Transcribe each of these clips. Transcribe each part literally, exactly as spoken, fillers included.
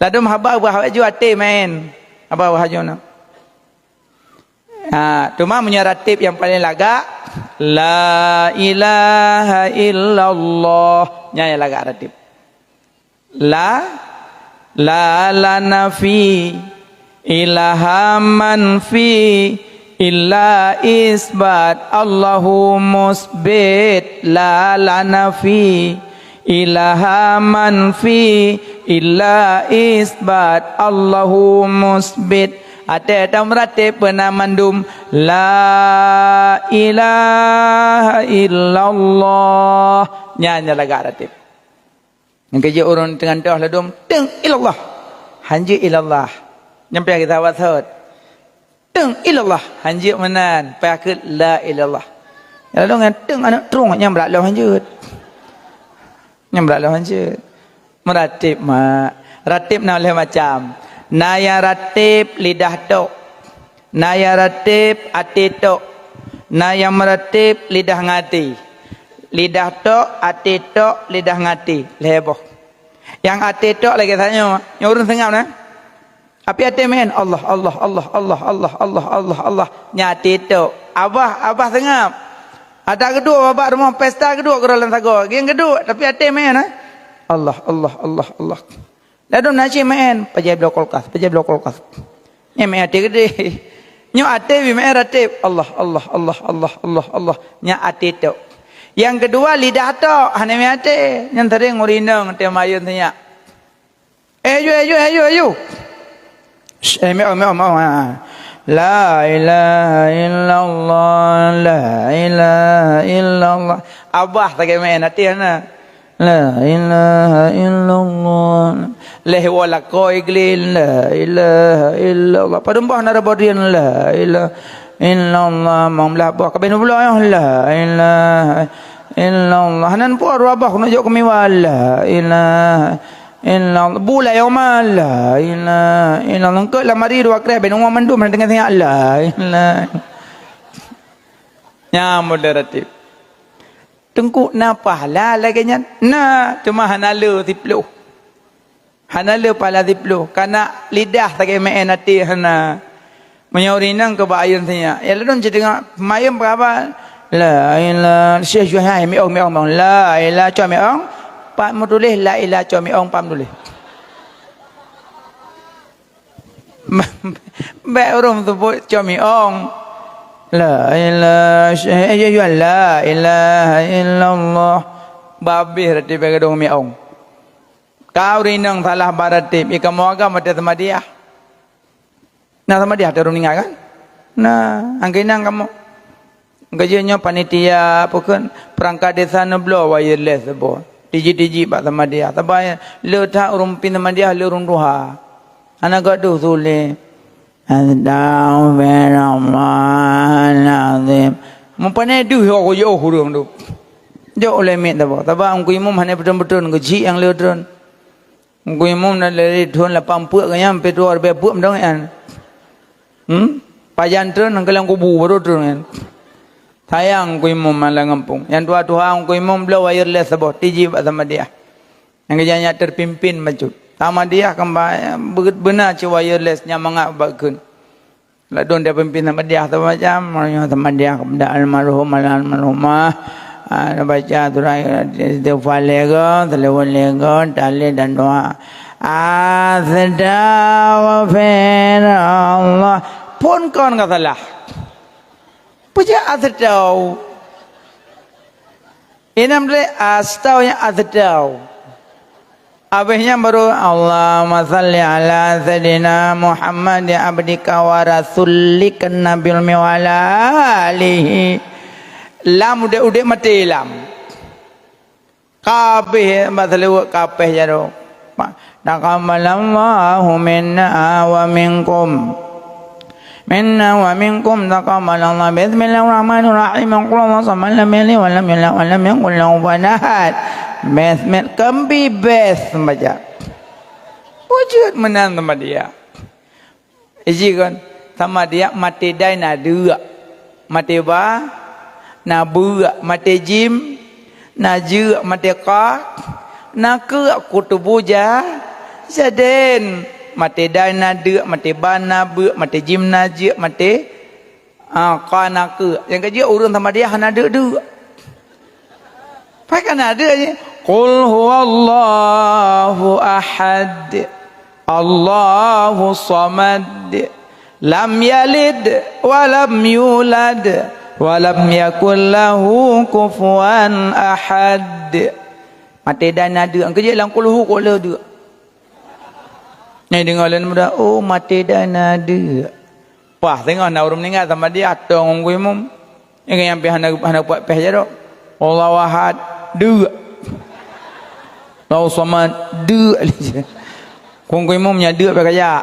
Ladôm haba ubah awak ju até meu'én. Haba ubah ju na. Ha, teuma meunyoe ratib nyang paleng lagak, la ilaha illallah. Nyan nyang lagak ratib. La, la lana fi ilaha man fi illa isbat Allahu musbit. La lana fi ilaha man fi illa isbat Allahu musbit. Até ta meuratéb beuna mandum, la ilaha illallah. Nyan nyang lagak ratib. Nyang keujeuet ureuëng teungantoh ladôm, teueng ilallah. Hanjeuet ilallah. Nyan payah geusabat sot. Teueng ilallah. Hanjeuet meunan. Payah kheun la ilallah. Nyang ladôm nyan teueng aneuk trueng nyang brat lom hanjeuet. Nyang brat lom hanjeuet. Meuratéb mak. Ratib na lhée macam. Na nyang ratib lidah tok. Na nyang ratib até tok. Na nyang meuratéb lidah ngon até. Lidah tok, até tok, lidah ngon até. Lhée boh. Nyang até tok lagée tanyoe, nyang ureuëng seungab na. Api até meu'én, Allah, Allah, Allah, Allah, Allah, Allah, Allah, Allah. Nyang até tok. Abah, abah seungab. Ada geuduek babah rumoh pesta geuduek keudroe lam sagoe. Gieng geuduek, tapi até meu'én, eh? Allah, Allah, Allah, Allah. Ladôm na cit meu'én, pajan bloe kulkas, pajan bloe kulkas. Nyan meu'én até keudéh. Nyoe até bi meu'én ratib. Allah, Allah, Allah, Allah, Allah, Allah. Nyan até tok. Nyang keudua lidah tok, hana meu'én até. Nyan sering ureuëng inong teuh mayôn sinyak. Eh, ju, eh, ju, eh, ju, eh, ju. Shh, eh, meu'ong, meu'ong, meu'ong, ha. La ilaha illallah, la ilaha illallah. Abah sagai meu'én até hana. La ilaha illallah. Lhée woe lakoe gleh, la ilaha illallah. Padum boh na reuboh drien, la ilaha illallah. Mong blah boh kabeh nubloe, la ilaha illallah. Hana po dua boh keuneuk jok keumiwa, la ilaha illallah. Bu la yoma, la ilaha illallah. Engkot lamari dua kreh, ben umu mandum hana teungoh sinyak, la ilaha. Nyan moderatif. Teungku na pahala lagée nyan? Na, teuma hana le siploh. Hana le pahala siploh, kana lidah sagai meu'én até hana. Meunyoe ureuëng inong keu bak ayeueng sinyak, ya ladôm cit teungoh mayeueng peugah haba, la ilaha, syeh syeh hai, miong miong miong, la ilaha cok miong, pat meutuléh la ilaha cok miong pat meutuléh. Bék ureuëng seubut cok miong. La ilaha, eh, ya, ya, la ilaha illallah. Babeh rati bak gadong miong. Ka ureuëng inong salah baratib, ikamoe agam watée seumadiah. Na seumadiah teuh ureuëng ninggai kan? Na, angkeu inong kamoe. Geujeuet nyoe panitia, peue kheun, perangkat desa neubloe wireless saboh. Tiji-tiji bak seumadiah. Saban le that ureuëng pimpén seumadiah le ureuëng tuha. Hana gadôh sulet. Astaghfirullahalazim. Meupané deuh ho jiôh ureuëng tu. Jok ulée miet saboh. Saban Teungku Imum hana peutrön-peutrön, geuchik nyang le trön. Teungku Imum na lé thon lapan peuet geuh nyan, peuet dua ribée peuet meudong nyan. Hmm? Pajan trön nyang keulang kubu baru trön nyan. Sayang Teungku Imum malam gampông. Nyang tuha-tuha Teungku Imum bloe wireless saboh, tiji bak seumadiah. Nyang keujanyak terpimpin bacut. Seumadiah kamba beuna cit wireless nyang mangat bak kheun. Ladôm dia pimpin seumadiah tu macam, meunyoe seumadiah kepada almarhum, almarhumah, ah, baca surah istighfar lego, selawat lego, tahlil dan doa. Astaghfirullah. Phon kon ka salah. Peue jak astaghfirullah? Inong deh astau nyang aseudau. Abéh nyan baru, Allahumma salli ala Sayyidina Muhammad abdika wa rasulika nabil mi wa ala alihi. Lam udeb-udeb maté lam. Kabéh bak seuleuweuk kapéh jaroe. Taqabbalallahu minna wa minkum. Minna wa minkum taqabbalallahu. Bismillahirrahmanirrahim. Qul huwallahu ahad, lam yalid wa lam yulad wa lam yakul lahu kufuwan ahad. Bismil-, keubi bes baca. Wujud meunan sama dia. Iji kon, sama dia maté dai na deuk, maté ba na beuk, maté jim na jeuk, maté qaf na keuk, kutubu ja-, Saden, maté dai na deuk, maté ban na beuk, maté jim na jeuek, maté, ah, ka na keuk. Nyang ka jeuet ureuëng Samadiyah hana deuk-deuk. Pakai na deuk je. Qul huwallahu ahad. Allahu samad. Lam yalid wa lam yulad wa lam yakul lahu kufuwan ahad. Maté dai na deuk. Nyang ka jeuet lam kulhu kok le deuk. Nyang deungoe lé muda, oh, maté dai na deuk. Pah, teungoh na ureuëng meuninggai Samadiyah, atong ngon geuh imum. Ingat nyang pih hana, hana puat peh jaroe. Allahu Ahad, deuk. Allahu Samad, deuk. Ngon geuh imum nyan deuk pih kajak.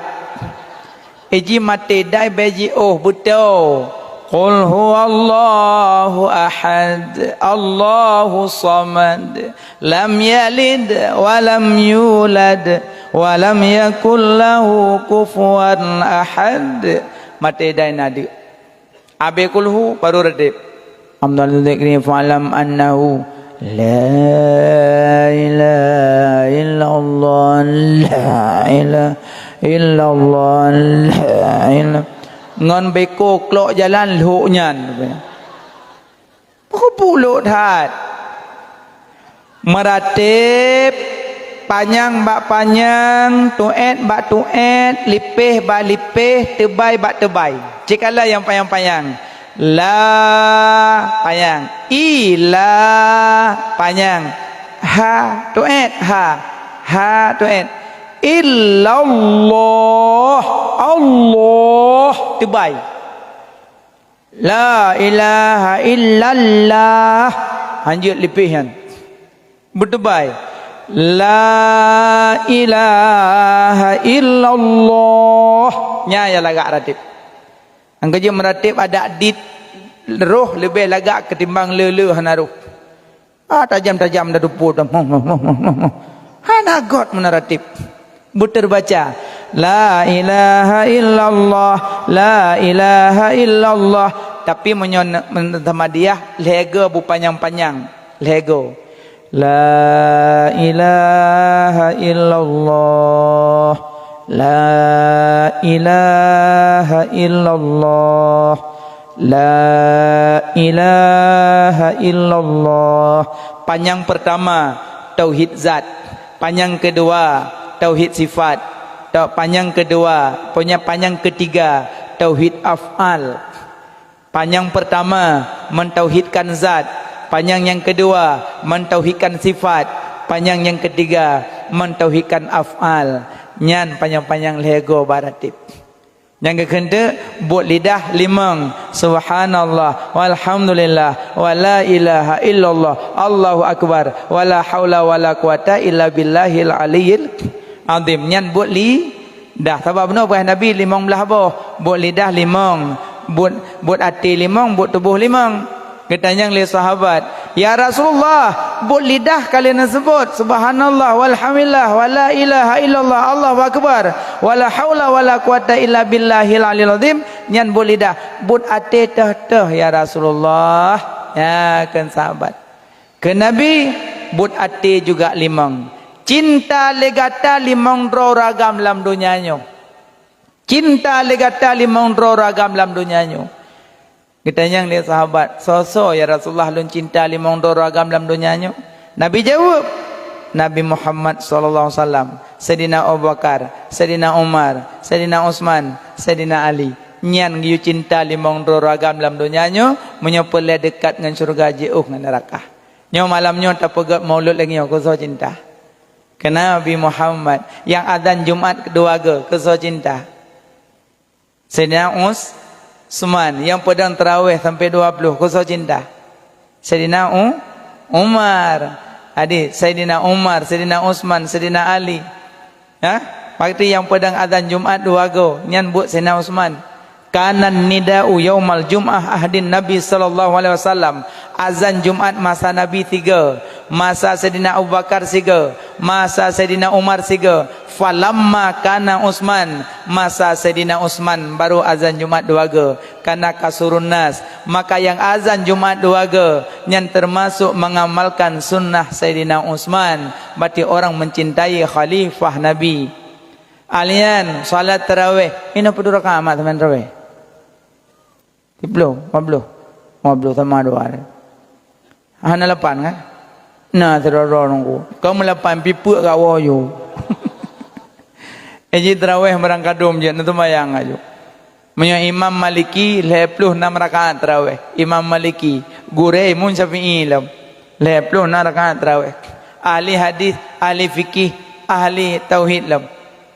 Iji maté dai bèk jiôh beutôi. Qul huwallahu ahad, Allahu samad, lam yalid wa lam yulad, wa lam yakul lahu kufuwan ahad. Maté dai na deuk. Abéh kulhu baru ratib. Amdal dzikri fa'lam annahu la ilaha illallah, la ilaha illallah, la ilaha. Ngon beko klok jalan lhok nyan. Peukeupulok that. Meuratéb, panyang bak panyang, tuét bak tuét, lipéh bak lipéh, teubai bak teubai. Cit kala nyang panyang-panyang. La, panyang. I, la, panyang. Ha, tuét, ha. Ha, tuét. Illallah, Allah, teubai. La ilaha illallah. Hanjeuet lipéh nyan. Beuteubai. La ilaha illallah. Nyan nyang lagak ratib. Nyang keujeuet meuratéb adak dit roh leubeh lagak ketimbang le-le hana roh. Ah, tajam-tajam dah tupot. Hana göt meunan ratib. Beuteubaca, "La ilaha illallah, la ilaha illallah." Tapi meunyoe ne-, men-, Samadiyah, lhèe go beupanyang-panyang. Lhèe go. "La ilaha illallah, la ilaha illallah." La ilaha illallah. Panyang pertama, tauhid zat. Panyang kedua, tauhid sifat. Ta-, panyang kedua, punya panyang ketiga, tauhid af'al. Panyang pertama, mentauhidkan zat. Panyang yang kedua, mentauhidkan sifat. Panyang yang ketiga, mentauhidkan af'al. Nyan panyang-panyang lhèe go bak ratib. Nyang keu kheun teuk, buet lidah limong, subhanallah, walhamdulillah, wa la ilaha illallah, Allahu akbar, wa la haula wa la quwata illa billahil aliyyil azim. Nyan buet lidah. Sabab bunoe peugah Nabi limong blaih boh, buet lidah limong, buet, buet até limong, buet tuboh limong. Geutanyong lé sahabat, "Ya Rasulullah, buet lidah ka lheueh neuseubut, subhanallah, walhamdulillah, wa la ilaha illallah, Allahu akbar, wa la haula wa la quwata illa billahil aliyil azim, nyan buet lidah, buet até teuh-teuh, ya Rasulullah?" Ya, kheun sahabat. Kheun Nabi, "Buet até juga limong. Cinta lé gata limong droe ragam lam donya nyoe." Cinta lé gata limong droe ragam lam donya nyoe. Geutanyong lé sahabat, "Soe-soe, ya Rasulullah, lôn cinta limong droe ragam lam donya nyoe?" Nabi jaweueb, "Nabi Muhammad sallallahu alaihi wasallam, Saidina Abu Bakar, Saidina Umar, Saidina Utsman, Saidina Ali. Nyan geuyue cinta limong droe ragam lam donya nyoe, meunyoe peureulèe deukat ngon syeuruga jiôh ngon neuraka." Nyoe malam nyoe tapeugèt maulud lagèe nyoe, keu soe cinta? Keu Nabi Muhammad. Nyang azan Jumat dua go, keu soe cinta? Saidina Us-, Utsman. Nyang peudong tarawih sampoe dua ploh, keu soe cinta? Saidina U-, Umar. Jadi, Saidina Umar, Saidina Utsman, Saidina Ali. Ha? Waktu nyang peudong azan Jumat dua go, nyan buet Saidina Utsman. "Kana nida'u yaumal jum'ah ahdin Nabi sallallahu alaihi wasallam." Azan Jumat masa Nabi sigo, masa Saidina Abu Bakar sigo, masa Saidina Umar sigo. "Falamma kana Utsman," masa Saidina Utsman baru azan Jumat dua go. "Kana kasurun nas," maka nyang azan Jumat dua go nyan teumasok mengamalkan sunnah Saidina Utsman, berarti orang mencintai khalifah Nabi. Alian salat taraweh, inoe padum rakaat mak seumayang taraweh? Siplôh, lima ploh. Lima ploh sama dua. Hana lapan kan? Na sidroe-droe nunggu. Kaum lapan pih peuet gak woe yue. Eh, jih taraweh barang kadum jeuet, na seumayang aju. Meunyoe Imam Maliki, lhèe ploh nam rakaat taraweh. Imam Maliki, gurèe Imam Syafi'i lom. Lhèe ploh nam rakaat taraweh. Ahli hadis, ahli fikih, ahli tauhid lom.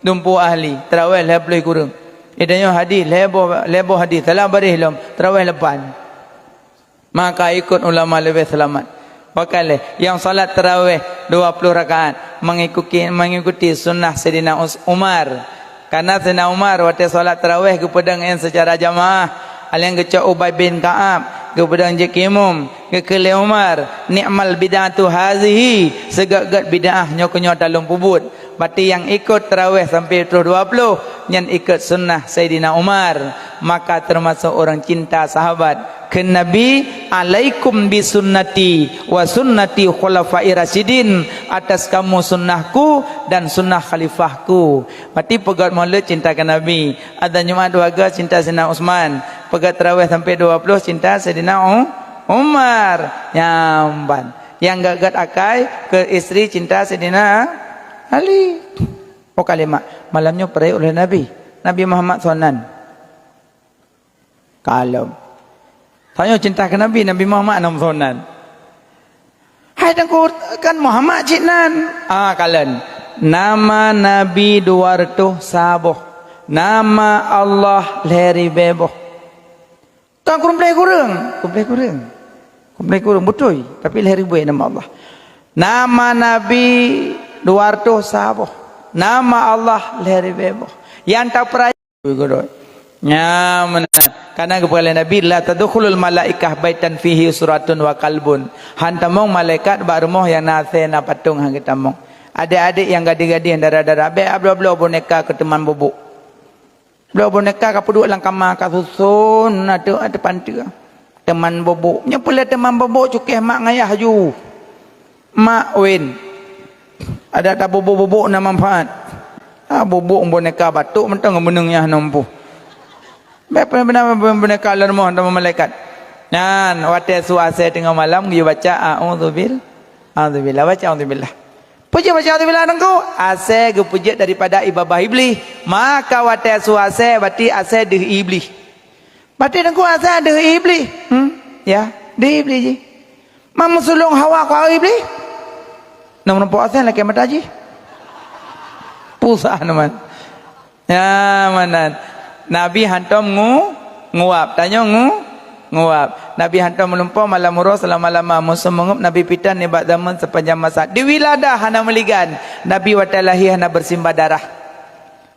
Dumpeue ahli, taraweh lhèe ploh kureueng. Di tanyoe hadis, lhèe boh, lhèe boh hadis, salah baréh lom, taraweh lapan. Maka ikut ulama leubeh seulamat. Pakai lé, nyang salat taraweh dua ploh rakaat mengikuti, mengikuti sunnah Saidina Us-, Umar. Karena Saidina Umar watèe salat taraweh geupeudong nyan seucara jamaah, alèh geucok Ubay bin Ka'ab geupeudong jeuet keu imum, geukheun lé Umar, "Ni'mal bid'atu hazihi, seugét-gét bid'ah nyoe keuh nyoe talôn peubuet." Berarti nyang ikut taraweh sampai troh dua ploh, nyan ikut sunnah Saidina Umar. Maka termasuk orang cinta sahabat. Kheun Nabi, "Alaikum bi sunnati wa sunnati khulafai rasyidin." Atas kamu sunnahku dan sunnah khalifahku. Berarti peugét Maulud cinta keu Nabi. Azan Jumat dua ga cinta Saidina Utsman. Peugét taraweh sampai dua ploh cinta Saidina U-, Umar. Nyang ban. Nyang gét-gét akai keu istri cinta Saidina Ali. Oh, kalimat, malam nyoe peurayeuk lé Nabi. Nabi Muhammad soe nan? Kalon. Tanyoe cinta keu Nabi, Nabi Muhammad nam soe nan? Hai Teungku, kan Muhammad cit nan. Ah, kalon. Nama Nabi dua reutôh saboh. Nama Allah lhèe ribèe boh. Kan kureueng pleh kureueng, kureueng pleh kureueng. Kureueng pleh kureueng, beutôi. Tapi lhèe ribèe nama Allah. Nama Nabi dua reutôh saboh. Nama Allah lhèe ribèe boh. Nyang tapeurayeuk. Nya meunan. Karena geupeugah lé Nabi, "La tadkhulul malaikah baitan fihi suratun wa qalbun." Han tamong malaikat bak rumoh nyang na asèe na patong han geutamong. Adék-adék nyang gadih-gadih, dara-dara, bèk bloe-bloe boneka keu teuman bubuk. Bloe boneka ka peuduek lam kama, ka suson ateueh, ateueh panteue. Teuman bubuk. Nyoe peuleueh teuman bubuk cukéh mak ngayah ju. Mak wén. Adak tabubuk-bubuk na manfaat. Ah, bubuk boneka batuk mantong meuneueng nyah na muphom. Bèk pernah boneka lom rumoh teuma malaikat. Nyan, watèe su asèe teungoh malam, geuyue baca, "A'udzubil-, a'udzubillah." Baca, "A'udzubillah." Peue jeuet baca "A'udzubillah" Teungku? Asèe geupeujeuet daripada ié babah Iblih. Maka watèe su asèe, berarti asèe deuh Iblih. Berarti Teungku asèe deuh Iblih. Hmm? Ya, deuh Iblih jih. Man meusulông Hawa keu Iblih? Na meurumpok asèe lakèe mata jih. Pusah neuman. Ya, meunan. Nabi hantom ngu-, nguap. Tanyoe ngu-, nguap. Nabi hantom meulumpoe malam uroe seulama-lama. Musoh meungeup Nabi pitan nibak zaman sepanjang masa. Di wiladah hana meuligan. Nabi watèe lahé hana beusimbah darah.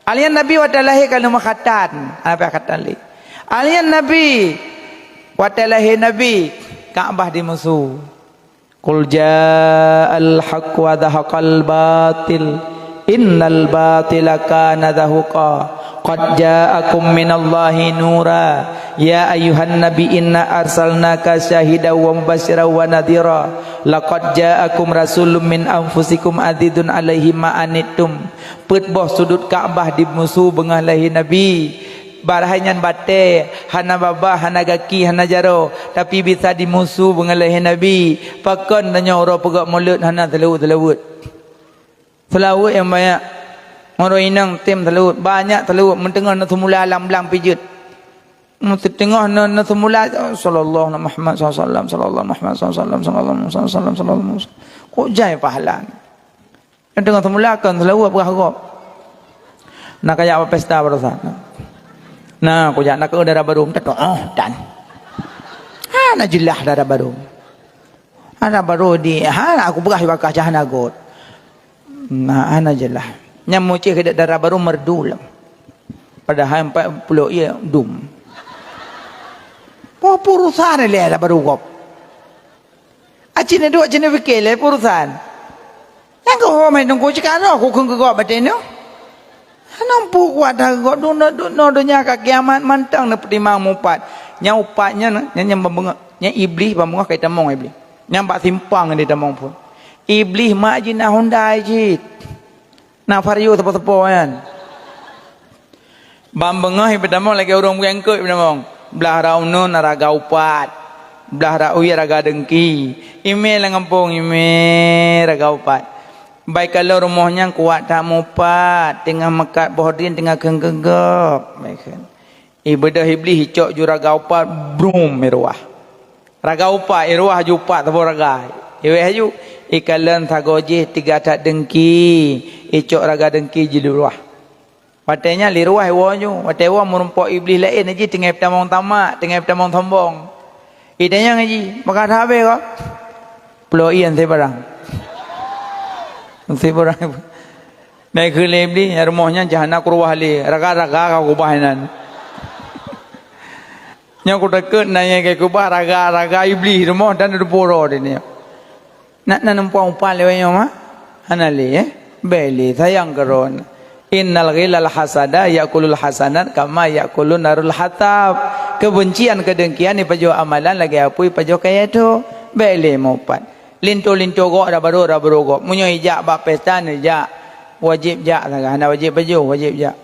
Alian Nabi watèe lahé ka lheueh meukhatan. Hana payah khatan lé. Alian Nabi, watèe lahé Nabi, Ka'bah dimusu. "Qul ja'al haqq wa zahaqal batil, innal batila kana zahuqa. Qad ja'akum minallahi nura. Ya ayyuhan nabi, inna arsalnaka syahidan wa mubasyiran wa nadhira. Laqad ja'akum rasulun min anfusikum azizun alaihi ma anittum." Peuet boh sudut Ka'bah dimusu beungoh lahé Nabi. Barhai nyan batèe, hana babah, hana gaki, hana jaroe, tapi bisa dimusu beungoh lahé Nabi. Pakon tanyoe uroe peugöt mulod hana seulaweuet-seulaweuet? Seulaweuet nyang banyak. Uroe inong tem seulaweuet, banyak seulaweuet, meuteungoh na seumula lam blang pijeuet. Meuteungoh na, na seumula, sallallahu Muhammad sallallahu alaihi wasallam, sallallahu Muhammad sallallahu alaihi wasallam, sallallahu Muhammad sallallahu alaihi wasallam, sallallahu Muhammad sallallahu alaihi wasallam. Kok jai pahala? Nyang teungoh seumula kon seulaweuet peugah gob. Na kajak bak pesta baroesa. Na kujak na keu dara barô, minta doa dan. Hana jeulaih dara barô. Dara barô di, ha, aku peugah bak kah hana göt. Na, hana jeulaih. Nyang mucih keu dara barô merdu lom. Padahai empat puluh iya dum. Peue urusan lé dara barô gob. Aci neuduek, aci neupike lé urusan. Nyang keuhom hai Teungku, cit ka roh kukheun keu gob batée nyoe. Hana muphom kuat that keu gob, dunoe, dunoe donya ka kiamat mantong neupeutimang mupat. Nyang upat nyan, nyan, nyan ban beungoh, nyan Iblih ban beungoh ka jitamong Iblih. Nyan bak simpang jitamong phon. Iblih mak jih na Hyundai cit. Na Vario seupôt-seupôt nyan. Ban beungoh ipeutamong lagée ureuëng meukeungkot ipeutamong. Blah rot uneuen raga upat. Blah rot wie raga deungki. Imé lam gampông, imé raga upat. Bai kalon rumoh nyan kuat that mupat, teungoh meukat boh drien teungoh kheun-kheun gob. Bai kheun. Ibeudôh Iblih icok ju raga upat, brum, iruwah. Raga upat, iruwah ju upat saboh raga. Iweh ju, ikalon sagoe jih tiga that deungki, icok raga deungki jiluwah. Watée nyan liruwah iwoe ju, watée iwoe meurumpok Iblih laén jih teungoh tamong tamak, teungoh tamong sombong. Itanyong jih, "Maka that habéh kah?" "Pulo ié, hana barang." Hana barang. Naik keu lé Iblih, rumoh nyan jahanam kuruwah lé, raga-raga ka kubah inan. Nyoe kutakot na nyang ka kubah raga-raga Iblih rumoh dan dipuro di nyoe. Nak na numpang upat lewat nyoe mah? Hana lé, eh? Bèk lé, sayang keudroe. Innal ghillal hasada ya'kulul hasanat kama ya'kulun narul hatab. Kebencian, kedengkian ipajoh amalan lagèe apui ipajoh kayèe tho. Bèk lé meuupat. Linto-linto gob, rabaru-rabaru gob. Meunyoe ijak bak pesta, neujak. Wajéb jak sagai, hana wajéb pajoh, wajéb jak.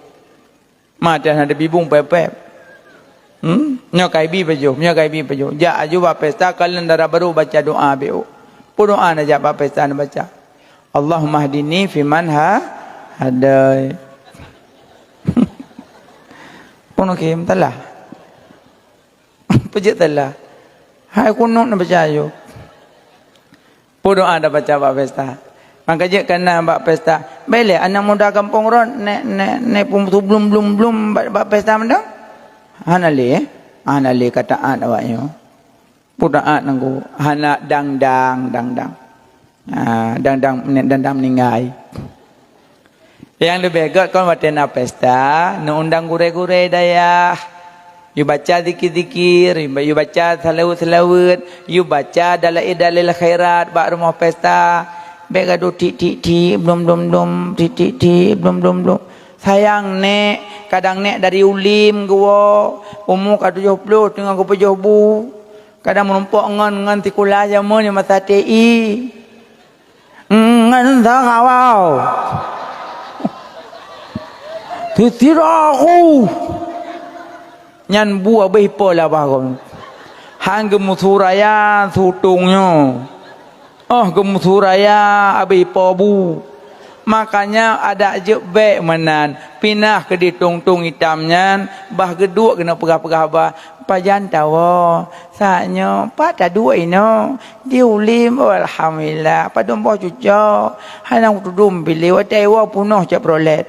Ma teuh hana teubibung pép-pép. Hmm? Nyoe ka ibi pajoh, nyoe ka ibi pajoh. Jak aju bak pesta, kalon dara barô baca doa B O. Peue doa neujak bak pesta neubaca? Allahummahdini fiman ha-, hadait. Peue nyoe khem talah. Peue jeuet talah. Hai kunut neubaca aju. Peue doa tabaca bak pesta. Maka jeuet kana bak pesta. Bèk lé aneuk muda gampông rot nèk, nèk, nèk pum-, blum-blum-blum bak, bak pesta mantong? Hana lé, eh? Hana lé ka taát awak nyoe. Peue taát nangku? Hana dang-dang, dang-dang. Ah, dang-dang, dang-dang meuninggai. Nyang leubeh gèt kon watèe na pesta, neuundang gurèe-gurèe dayah. Yue baca zikir-zikir, yue baca seulaweuet-seulaweuet, yue baca dalail-dalail khairat bak rumoh pesta. Bèk gadôh tik-tik-tik, blom-blom-blom, tik-tik-tik, blom-blom-blom. Sayang nèk, kadang nèk dari Ulim geuwoe, umu ka tujoh ploh teungoh geupajoh bu. Kadang meurumpok ngon, ngon sikula jameun nyang masa T I. Ngon sarawau. Sisira ku. Nyan bu abéh ipo labah gob. Han geumeusu raya sutông nyoe. Óh geumeusu raya abéh ipo bu. Makanya adak jeuet bèk meunan. Pinah keudéh tông-tông itam nyan, bah geuduek keuneuk peugah-peugah haba. Pajan tawoe, saat nyoe, pat taduek inoe, di Ulim, oh, alhamdulillah, padum boh cucok, hana tudum bilék, watèe iwoe peunoh Chevrolet.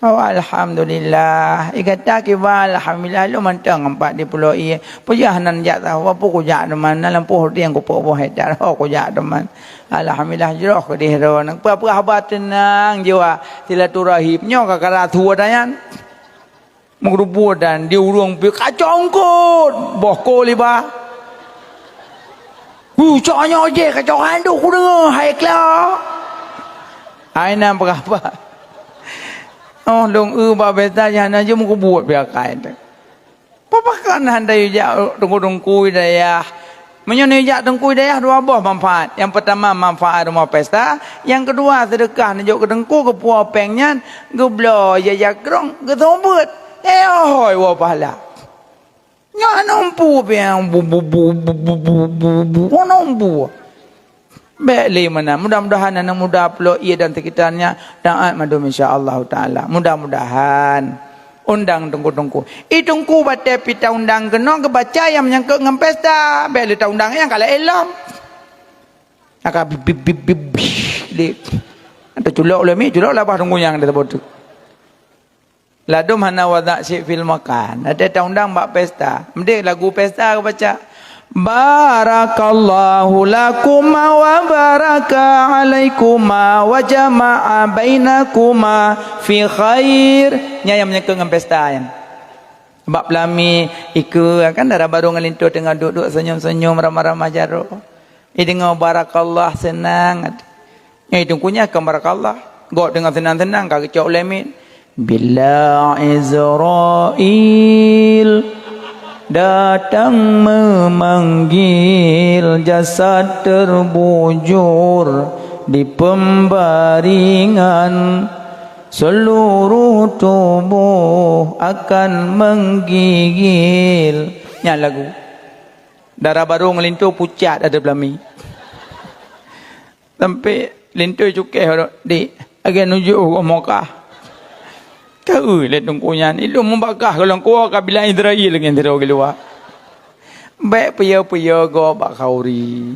Oh, alhamdulillah, i gata kiban, alhamdulillah, lôn mantong ngon pat di Pulo Ie. Peue jeuet hana neujak tawoe, peue kujak teuma, na lampôh rot nyang kupeuet boh hektar, oh, kujak teuma. Alhamdulillah, jroh keudéh droeneuh, peue-peue haba teunang jiwa, silaturahim, nyoe ka kara su ata nyan. Meugeudubuk dan di ureueng pih kacok eungkôt, boh kol iba. Hu, cok nyoe jih kacok handuk kudeungoe, hai kla. Hai nan peugah-peugah. Oh, lôn eu bak pesta jih hana jeuet meugeubuk pih akai teuh. Peue pakon hana yue jak teungku-teungku dayah? Meunyoe neujak teungku dayah dua boh manfaat. Nyang peutama manfaat rumoh pesta, nyang keudua seudeukah neujok keu teungku geupuwoe péng nyan, geubloe ija-ija krong, geuseumeubeuet. Eh, hôi, woe pahala. Nyan hana umpu péng, bu, bu, hana umpu. Bèk lé meunan. Mudah-mudahan aneuk muda Pulo Ie dan sekitarnya taat mandum insya Allahu taala. Mudah-mudahan. Undang teungku-teungku. I teungku batèe pih taundang keunoe geubaca nyang meunyangkot ngon pesta. Bèk lé taundang nyang ka laén lom. Nyang ka bip, bip, bip, bip, bip, lé. Teuculok lé mi, culok labah teungku nyang di saboh teuk. Ladôm hana wadak syik fil makan. Watèe taundang bak pesta. Meude lagu pesta geubaca. Barakallahu lakuma wa baraka alaikuma wa jama'a bainakuma fi khair. Nyan nyang meunyangkot ngon pesta nyan. Bak peulami, ikeue kan dara barô ngon linto teungoh duek-duek senyum-senyum ramah-ramah jaroe. Ideungoe barakallah seunang. Nyan i teungku nyan kon barakallah. Gob teungoh seunang-seunang ka geucok ulèe miet. Bila Israel datang memanggil, jasad terbujur di pembaringan. Seluruh tubuh akan menggigil. Nyan lagu. Dara barô ngon linto pucat ada beulami. Sampai linto cukéh, "Dik, lagèe nujôh u Mekah." Ka eu lé teungku nyan, ilôn mubakah golom kuwoe ka bilang Israel ngon sidroe geuh luwa. Bèk peuyô-peuyô gob bak khauri.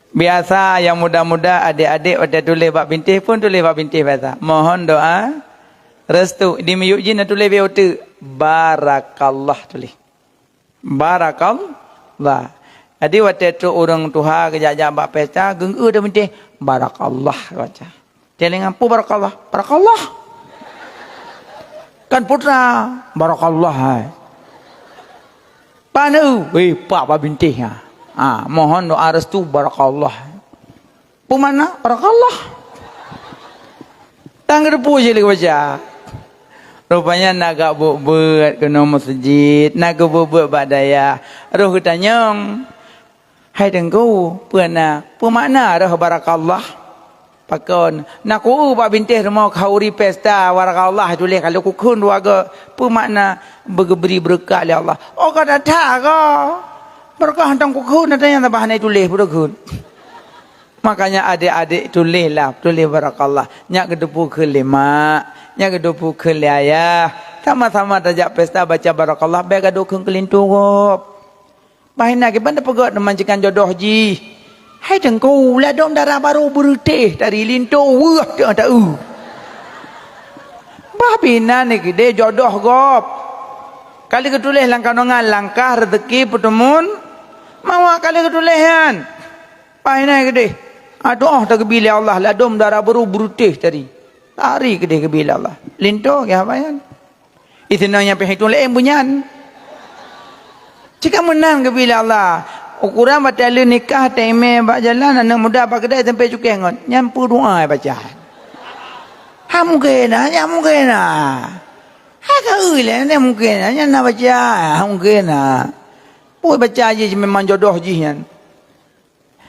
Biasa nyang muda-muda, adék-adék watèe tuléh bak bintéh pun tuléh bak bintéh biasa. Mohon doa restu. Di miyueb jih na tuléh bak uteuk, barakallah tuléh. Barakallah. Jadi watèe trok ureueng tuha geujak-jak bak pesta, geungeue di bintéh, barakallah baca. Telinga pu barakallah, barakallah. Kan putra, barakallah hai. Pane, weh, pak bak bintéh ha. Ha, mohon doa restu barakallah. Peue makna barakallah? Tan geuteupeue cit lé baca. Rupanya na gak buet-buet keunoe meuseujid, na geubuet-buet bak dayah. Roh geutanyong, "Hai Teungku, peue na, peue makna rhah barakallah?" Pakon, "Na kueu bak bintéh rumoh khauri pesta barakallah tuléh ka lheueh kukheun dua go. Peue makna beugeubri beureukat lé Allah?" "Oh, ka that-that ka. Beureukat hantom kukheun, ata nyang tabah hana tuléh, peue kheun." Makanya adék-adék tuléh lah, tuléh barakallah. Nyak geuteupeue kheun lé mak, nyak geuteupeue kheun lé ayah. Sama-sama tajak pesta baca barakallah, bèk gadôh kheun keu linto gob. Bah inan kiban tapeugöt neumancekan jodoh jih. Hai Teungku, ladôm dara barô beureutéh dari linto weueh teuh ta-eu. Bah binan ni keudéh jodoh gob. Ka lheueh geutuléh lam kanongan langkah reuzeki peuteumon mawah ka lheueh geutuléh nyan. Bah inan keudéh. Adoh tageubi lé Allah ladôm dara barô beureutéh tadi. Tari keudéh geubi lé Allah. Linto keu haba nyan. Iseunang nyang pih itong laén beunyan. Cit ka meunan geubi lé Allah. Ukuran watèe lheueh nikah teumé bak jalan aneuk muda bak keudè sampoe cukéh ngon. Nyan peue doa baca. Ha mungken na, nyan mungken na. Ha ka eu lé nyan mungken na, nyan na baca, ha mungken na. Peue baca jih memang jodoh jih nyan.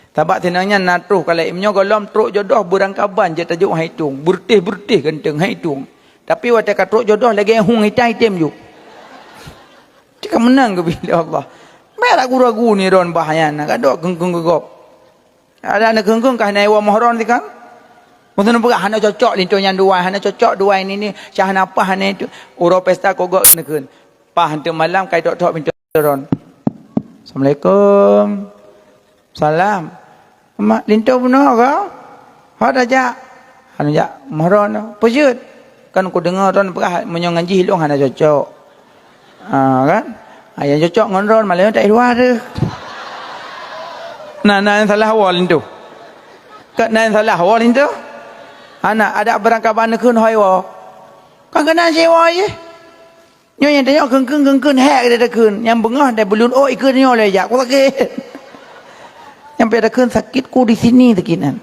Sabab sinan nyan na troh kalai meunyoe gohlom trok jodoh beurangkaban jeuet tajok han itong, beureutéh-beureutéh ganteng han itong. Tapi watèe ka trok jodoh lagèe hueng itai tem ju. Cit ka meunan geubi lé Allah. Bèk ragu-ragu ni ron bah nyan, ka dok kheun-kheun keu gob. Ada aneuk kheun-kheun ka hana iwoe mohron sikan. Meuteun peugah hana cocok linto nyan duai, hana cocok duai ni ni, syah hana paih hana itu. Uroe pesta kogok keuneukheun. Paih hantom malam kai tok-tok pintoe ron. Assalamualaikum. Salam. Mak linto bunoe ka? Hot aja. Anu jak mohron. Peujeuet. Kan ku deungoe ron peugah meunyoe ngon jih ilong hana cocok. Ha kan? Ha, nyang cocok ngon ron malah tak luar tu. Nah, nah yang salah awal linto. Kat nah yang salah awal linto. Hana ada barangkaban kheun hoi wo. Kan kena sewa je. Nyoe nyang tanyoe kheun-kheun, kheun-kheun hék geutanyoe takheun. Nyang beungoh dai buleuen ôk ikheun nyoe lé jak, ku sakét. Nyang pih takheun sakitku di sini sakét nyan.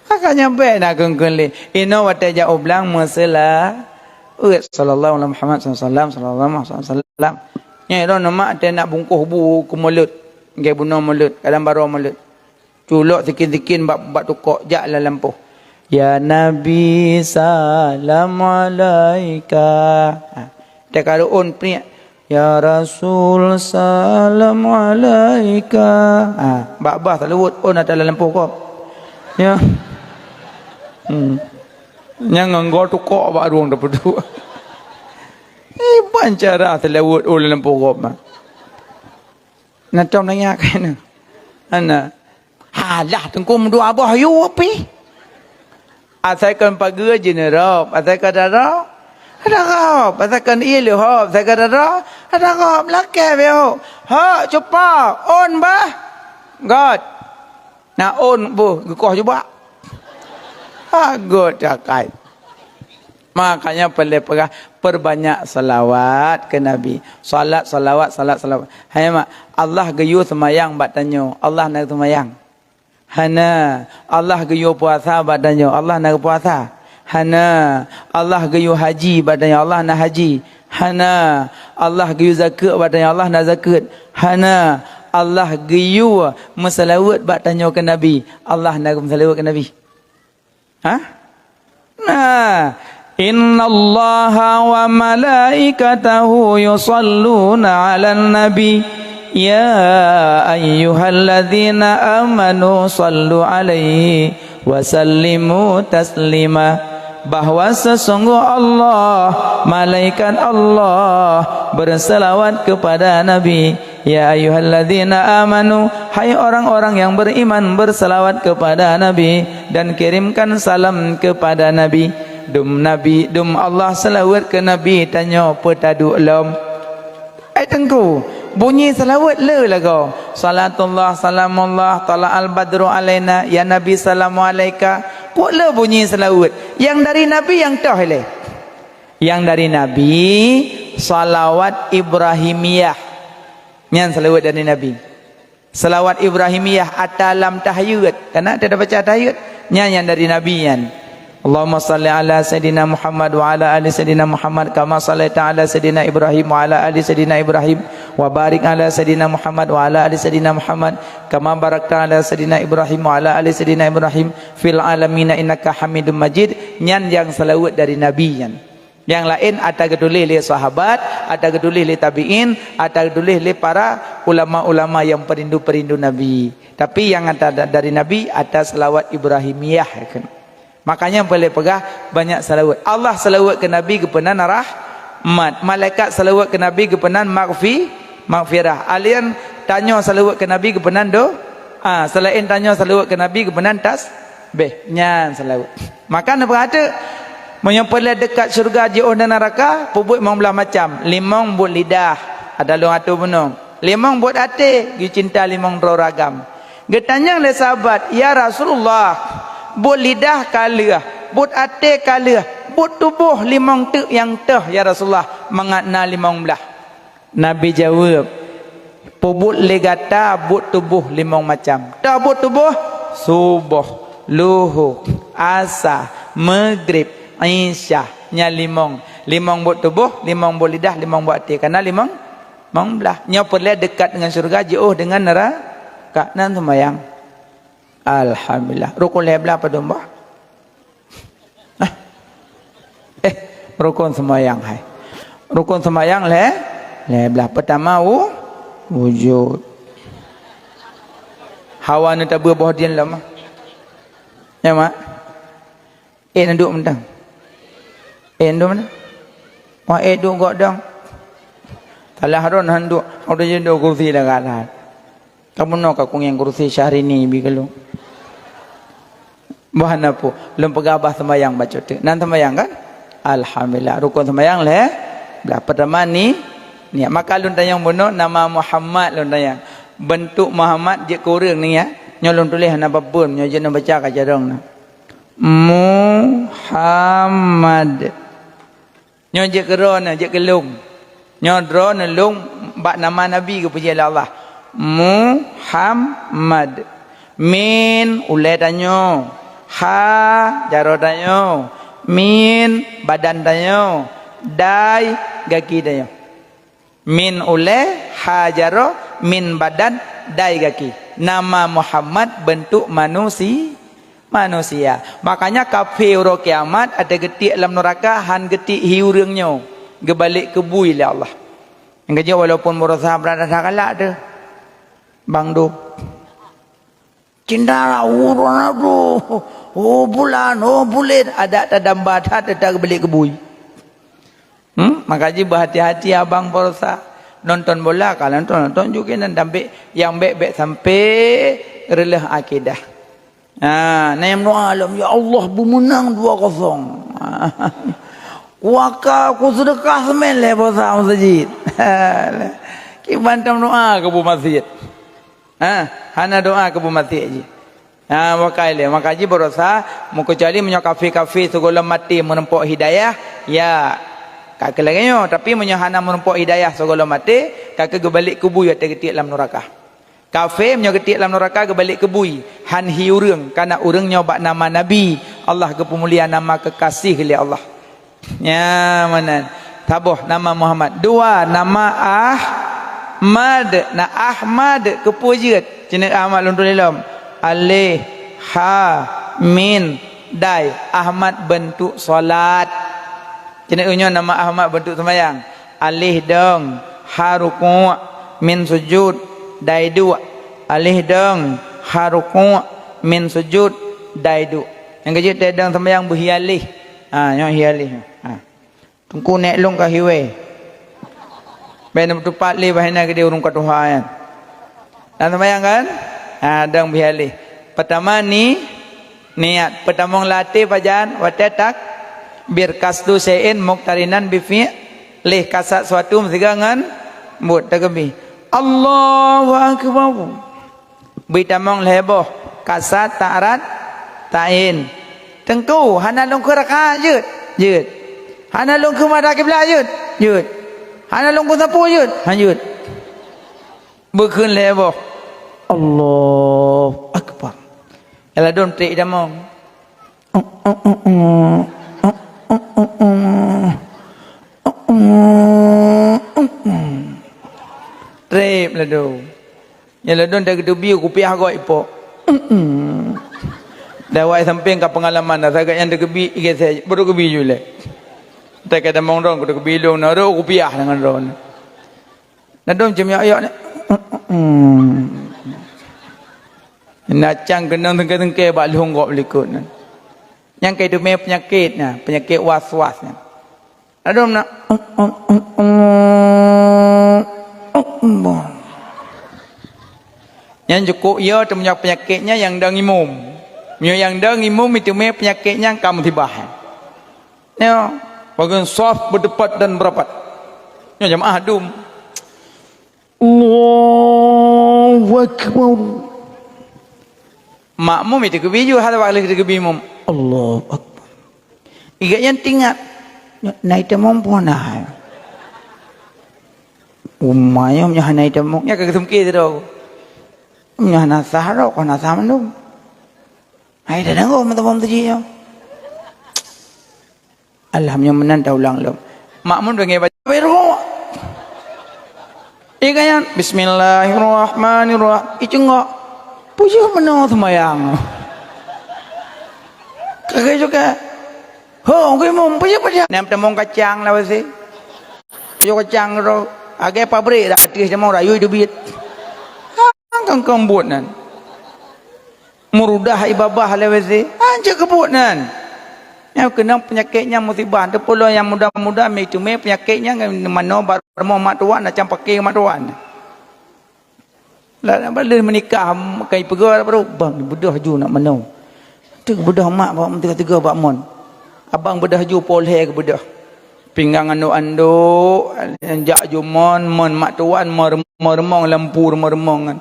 Ka nyang pih na kheun-kheun lé. Inoe watèe jak u blang meuseulaweuet, sallallahu alaihi Muhammad sallallahu alaihi wasallam, sallallahu alaihi wasallam. Nyan droeneuh mak teuh nak bungkôh bu keu mulod, lagèe bunoe mulod, kadang barô mulod. Culok sikin-sikin bak, bak tukok jak lam lampôh. "Ya Nabi, salam alaika." Ha. Teuka reuôn priek, "Ya Rasul, salam alaika." Ha. Bak bah seulaweuet ôn ata lam lampôh kop. Ya. Hmm. Nyang ngon goe tukok bak rueng teupeuduek. Iban cara seulaweuet ôn lam lampôh kop. Na tom nanya keuneuk. Hana. Halah teungku meudua boh yue pih. Asai kon pageue jeuneurôb, asai kon dara, dara. Asai kon ié leuhob, asai kon dara, dara. Lakèe beu. Hok cupa, ôn bah. Göt. Na ôn boh geukoh jubak. Hagot cakai. Makanya peureulèe peugah, perbanyak salawat keu Nabi. Salat, salawat, salat, salawat. Hai mak, Allah geuyue seumayang bak tanyoe. Allah na seumayang? Hana. Allah geuyue puasa bak tanyoe. Allah na puasa? Hana. Allah geuyue haji bak tanyoe. Allah na haji? Hana. Allah geuyue zakeuet bak tanyoe. Allah na zakeuet? Hana. Allah geuyue meusalaweuet bak tanyoe keu Nabi. Allah na meusalaweuet keu Nabi? Ha? Ah, innallaha wa malaikatahu yusalluna 'alan nabi. Ya ayyuhalladzina amanu sallu 'alaihi wa sallimu taslima. Bahwa sesungguh Allah, malaikat Allah berselawat kepada Nabi. Ya ayyuhalladzina amanu, hai orang-orang yang beriman, berselawat kepada Nabi dan kirimkan salam kepada Nabi. Dum Nabi, dum Allah seulaweuet keu Nabi tanyoe peutaduek lom. Hai Teungku, bunyi seulaweuet le lagoe. Salatullah, salamullah, tala'al badru alaina, ya Nabi salamu alaika. Peue le bunyi seulaweuet? Nyang dari Nabi nyang toh ilée. Nyang dari Nabi, salawat Ibrahimiyah. Nyan seulaweuet dari Nabi. Salawat Ibrahimiyah ata lam tahiyat. Kana teubaca tahiyat? Nyan nyang dari Nabi nyan. Allahumma salli ala Sayyidina Muhammad wa ala ali Sayyidina Muhammad kama sallaita ala Sayyidina Ibrahim wa ala ali Sayyidina Ibrahim wa barik ala Sayyidina Muhammad wa ala ali Sayyidina Muhammad kama barakta ala Sayyidina Ibrahim wa ala ali Sayyidina Ibrahim fil alamina innaka Hamidum Majid. Nyan nyang seulaweuet dari Nabi nyan. Nyang laén ata geutuléh lé sahabat, ata geutuléh lé tabi'in, ata geutuléh lé para ulama-ulama nyang peurindu-peurindu Nabi. Tapi nyang ata da-, dari Nabi ata seulawat Ibrahimiyah, kan. Makanya boleh peugah banyak seulaweuet. Allah seulaweuet keu Nabi geupeunan rahmat. Malaikat seulaweuet keu Nabi geupeunan maghfi-, maghfirah. Alien tanyoe seulaweuet keu Nabi geupeunan do-, ah, seulaén tanyoe seulaweuet keu Nabi geupeunan tas-, Beh, nyan seulaweuet. Maka neupeugah teuk, meunyoe peureulée deukat syeuruga jiôh dan neuraka, peubuet limong blaih macam. Limong buet lidah, ada lôn atô bunoe. Limong buet até, geucinta limong droe ragam. Geutanyong lé sahabat, "Ya Rasulullah, buet lidah ka lheueh, buet até ka lheueh, buet tuboh limong teuk nyang toh, ya Rasulullah, mangat na limong blaih?" Nabi jaweueb, "Peubuet lé gata buet tuboh limong macam." Toh buet tuboh? Suboh, luho, asa, meugrib, isya. Nyan limong. Limong buet tuboh, limong buet lidah, limong buet até. Kana limong, limong blaih. Nyoe peureulée deukat deungon syeuruga, jiôh deungon neuraka. Nan seumayang. Alhamdulillah. Rukon lhée blaih padum boh? Hah? Eh, rukon seumayang hai. Rukon seumayang lhée, lhée blaih. Peutama wu-, wujud. Hawa neutabeu boh dien lom. Ya, Mak? Eh, neuduek mantong. Eh, neuduek mantong. Wah, eh, duek gok dong. Salah ron han duek. Udah jadi kursi dah kalah. Kamoe noe ka kungieng kursi Syahrini bi keulong. Bah na peue, lôn peugah bah seumayang bacut teuk. Nan seumayang kan? Alhamdulillah, rukon seumayang lhée blaih. Peutama ni, niat. Maka lôn tanyong bunoe nama Muhammad lôn tanyong. Beuntuk Muhammad jeuet keu ureuëng niat. Nyoe lôn tuléh hana peue-peue, nyoe jeuet neubaca ka carông na. Muhammad. Nyoe jeuet keu droeneuh, jeuet keu lôn. Nyoe droeneuh lôn bak nama Nabi geupuji lé Allah. Muhammad. Min ulée tanyoe. Ha jaroe tanyoe. Min badan tanyoe. Dai gaki tanyoe. Min ulée, ha jaroe, min badan, dai gaki. Nama Muhammad beuntuk manusi-, manusia. Makanya kafé uroe kiamat ada geutiek lam neuraka, han geutiek hi ureuëng nyoe, geubalek keu bui lé Allah. Nyang keujeuet walaupun beurasa beurasa galak teuh. Bang Dum. Cinta ureuëng tu. Oh bulan, oh bulan, adak tadamba that, teutak beli kebui. Hmm? Maka jih beuhati-hati abang peurasa. Nonton bola, ka nonton, nonton juga nan dambek yang bek-bek sampai reuloh akidah. Ha, na nyang meudoa lom, "Ya Allah, beumeunang dua kosong." Kuaka, kuseudeukah seumén lé peurasa masjid. Kiban tam doa keu bu masjid. Ha, hana doa keu bu masjid jih. Ha, wakai lé, maka jih beurasa, meukecuali meunyoe kafé-kafé sigohlom maté meurumpok hidayah, ya, ka keu lagée nyoe. Tapi meunyoe hana meurumpok hidayah sigohlom maté, ka keu geubalek keu bui watée geutiek lam neuraka. Kafé meunyoe geutiek lam neuraka geubalek keu bui, han hi ureuëng, kana ureuëng nyoe bak nama Nabi, Allah geupeumulia nama keukaséh lé Allah. Nya meunan. Saboh nama Muhammad. Dua nama Ahmad. Na Ahmad keupeue jeuet? Ceuneuk Ahmad lôn tuléh lom. Alif, ha, min, dai, Ahmad beuntuk salat. Keuneuk nyoe nama Ahmad beuntuk seumayang. Alih dong, ha rukuk, mim sujud, dai duek. Alih dong, ha rukuk, mim sujud, dai duek. Nyang keujeuet dai dong seumayang beuhialéh. Ha, nyoe hialéh. Ha. Teungku nèk lôn ka hiwèe. Bèk neupeutupat lé bah hina keudéh ureueng ka tuha nyan. Na seumayang kan? Ha, dong beuhialéh. Peutama ni, niat. Peutamong lam até pajan, watèe takbir, qasdu syai'in muqtarinan bi fi'lih, kasat suatu meusigoe ngon buet, takbir. Allahu Akbar. Bri tamong lhèe boh, kasat, ta'rad, ta'in. Teungku, hana lôn kheun rakaat, jeuet? Jeuet. Hana lôn kheun mata kiblat, jeuet? Jeuet. Hana lôn kheun sapeue, jeuet? Han jeuet. Beukheun lhèe boh. Allahu Akbar. Nyang ladôm trép tamong. Trép ladôm. Nyang ladôm teukeubie kupiah goe ipok. Dawai sampéng ka peungalaman dah sagai nyang teukeubie igésé, baru keubie ju lé. Teuka tamong dong, teukeubie lôn, na rôh kupiah deungon droe. Ladôm cemyok-yok ni. Na cang keunong tengke-tengke bak lhông gob likot nyan. Nyang ka iteumé peunyakét nyan, peunyakét was-was nyan. Ladôm na. Nyan jukuk yo teumanyong peunyakét nyan nyang dong imum. Meunyoe nyang dong imum iteumé peunyakét nyan ka musibah. Nyoe, bagian saf berdebat dan berapat. Nyoe jamaah dum. Allahu Akbar. Makmum itu keubiju hal bak lheueh keubie imum. Allahu Akbar. Iga nyan tingat. Nyoe na itamong pun na. Umai nyoe hana itamong. Nya ka geusungké sidroe. Nyoe hana sah rot, hana sah mandum. Hai dah dengoe meuteumong teuji nyoe. Alhamdulillah meunan taulang lom. Makmum deungoe baca rukuk. Iga nyan, bismillahirrahmanirrahim. Icungok. Peujeuet meunoe seumayang. Kagak juga. Ho, gui mum, peujeuet pada. Nem tamong kacang lah pasti. Peujeuet kacang tu. Agai pabrik dah ateueh tamong rayu itu biet. Kang kang buet nan. Murudah ibabah lewat si, anjeuet keubuet nan. Nyang keunong peunyakét nyang musibah, teupeulon nyang muda-muda, mi teumé peunyakét nyang manoe bak rumoh mak tuan, macam paké mak tuan. Lah, nak baleue meunikah, kai peugah baru, bang, beudôh ju nak manoe. Tu beudôh mak, bak teuga-teuga bak mon. Abang beudôh ju, polhé keu beudôh. Pinggang andok-andok, jak ju mon, mon mak tuan, mon remong-remong, lampu remong-remong kan.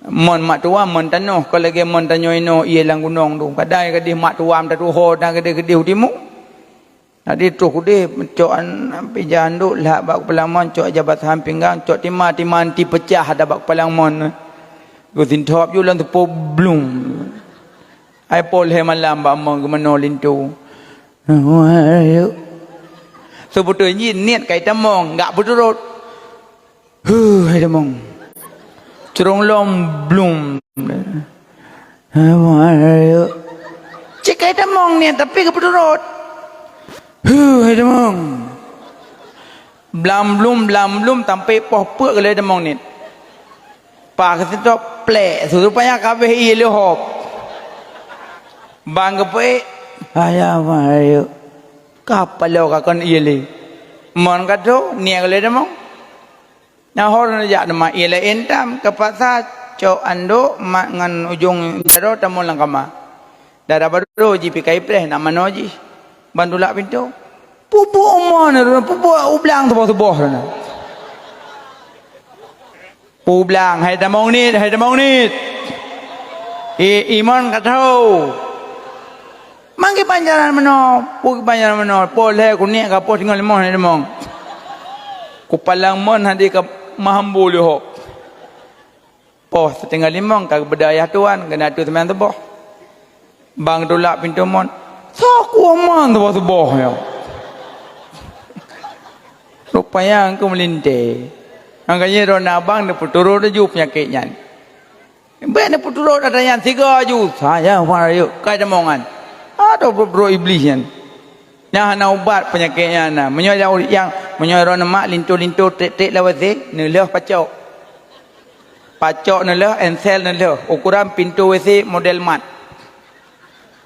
Mon mak tuan, mon tanoh, kon lagèe mon tanyoe inoe ié lam gunong tu. Kadang gadih mak tuan tatuho dan gadih-gadih u timu. Jadi troh kudeh, cok an, pija andok, lhak bak kepala mon, cok jabat sahan pinggang, cok tima, tima anti pecah dah bak kepala mon. Geusinthop ju lam teupeu blum. Ai polhé malam bak mon geumanoe linto. Seubeutôi jih niet kai tamong, gak beuturot. Huh, hai tamong. Curong lom blum. Cit kai tamong niet, tapi geupeuturot. Huh, hai tamong. Blam blum, blam blum, sampai poh peuet geulai tamong niet. Paih geusitop plek, supaya ka abéh ié lé hop. Bang geupeuék, "Ayah, Mak, ayo." Ka paloe ka kon ié lé. Mon ka tho, niet geulai tamong. Nahor neujak teuma ié laén tam, keupaksa cok andok mak ngon ujong jaroe tamong lam kama. Dara baroe jipikai preh nak manoe jih. Ban tulak pintoe. Pupuk mon, pupuk ublang tuboh-tuboh na. Peublang, hai tamong niet, hai tamong niet. I, imon ka tho. Mang kiban jalan meunoe, peue kiban jalan meunoe. Polhé kuniek ka poh singoh limoh hai tamong. Kupalang mon hadi ka meuhambo lé hok. Poh siteungoh limong ka geubeudôh ayah tuan, keuneuk atu seumayang suboh. Bang tulak pintoe mon, "Soe kuwoe mon suboh-suboh nyoe?" Rupanya engkau meulintèe. Makanya droeneuh abang neupeuturot laju peunyakét nyan. Bèk neupeuturot ata nyan sigoe aju, "Saya wan rayeuk, kai tamong nyan." Ada brok-brok Iblih nyan. Nyan hana ubat peunyakét nyan na. Meunyoe nyang, meunyoe droeneuh mak linto-linto trek-trek lawét se, neulheueh pacok. Pacok neulheueh, ensel neulheueh. Ukuran pintoe W C model mat.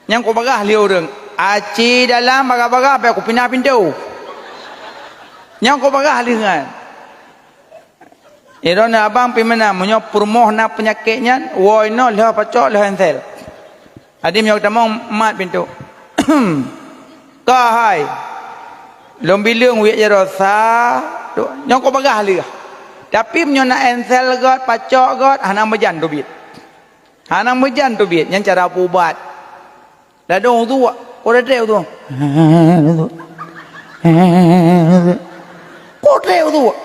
Nyang kubagah lé ureuëng, aci dalam bagah-bagah, bèk kupinah pintoe. Nyang kubagah lé nyan. Droeneuh abang pih meunan, meunyoe peurumoh na peunyakét nyan, woe inoe lheueh pacok lheueh ensel. Adim nyoe tamong mat pintoe. Ka hai. Lôn bileueng wiet jaroe sa, dua. Nyang kubagah lé. Tapi meunyoe na ensel göt, pacok göt, hana meujan teubiet. Hana meujan teubiet, nyan cara peuubat. Ladôm uduk, kote uduk. Kote uduk.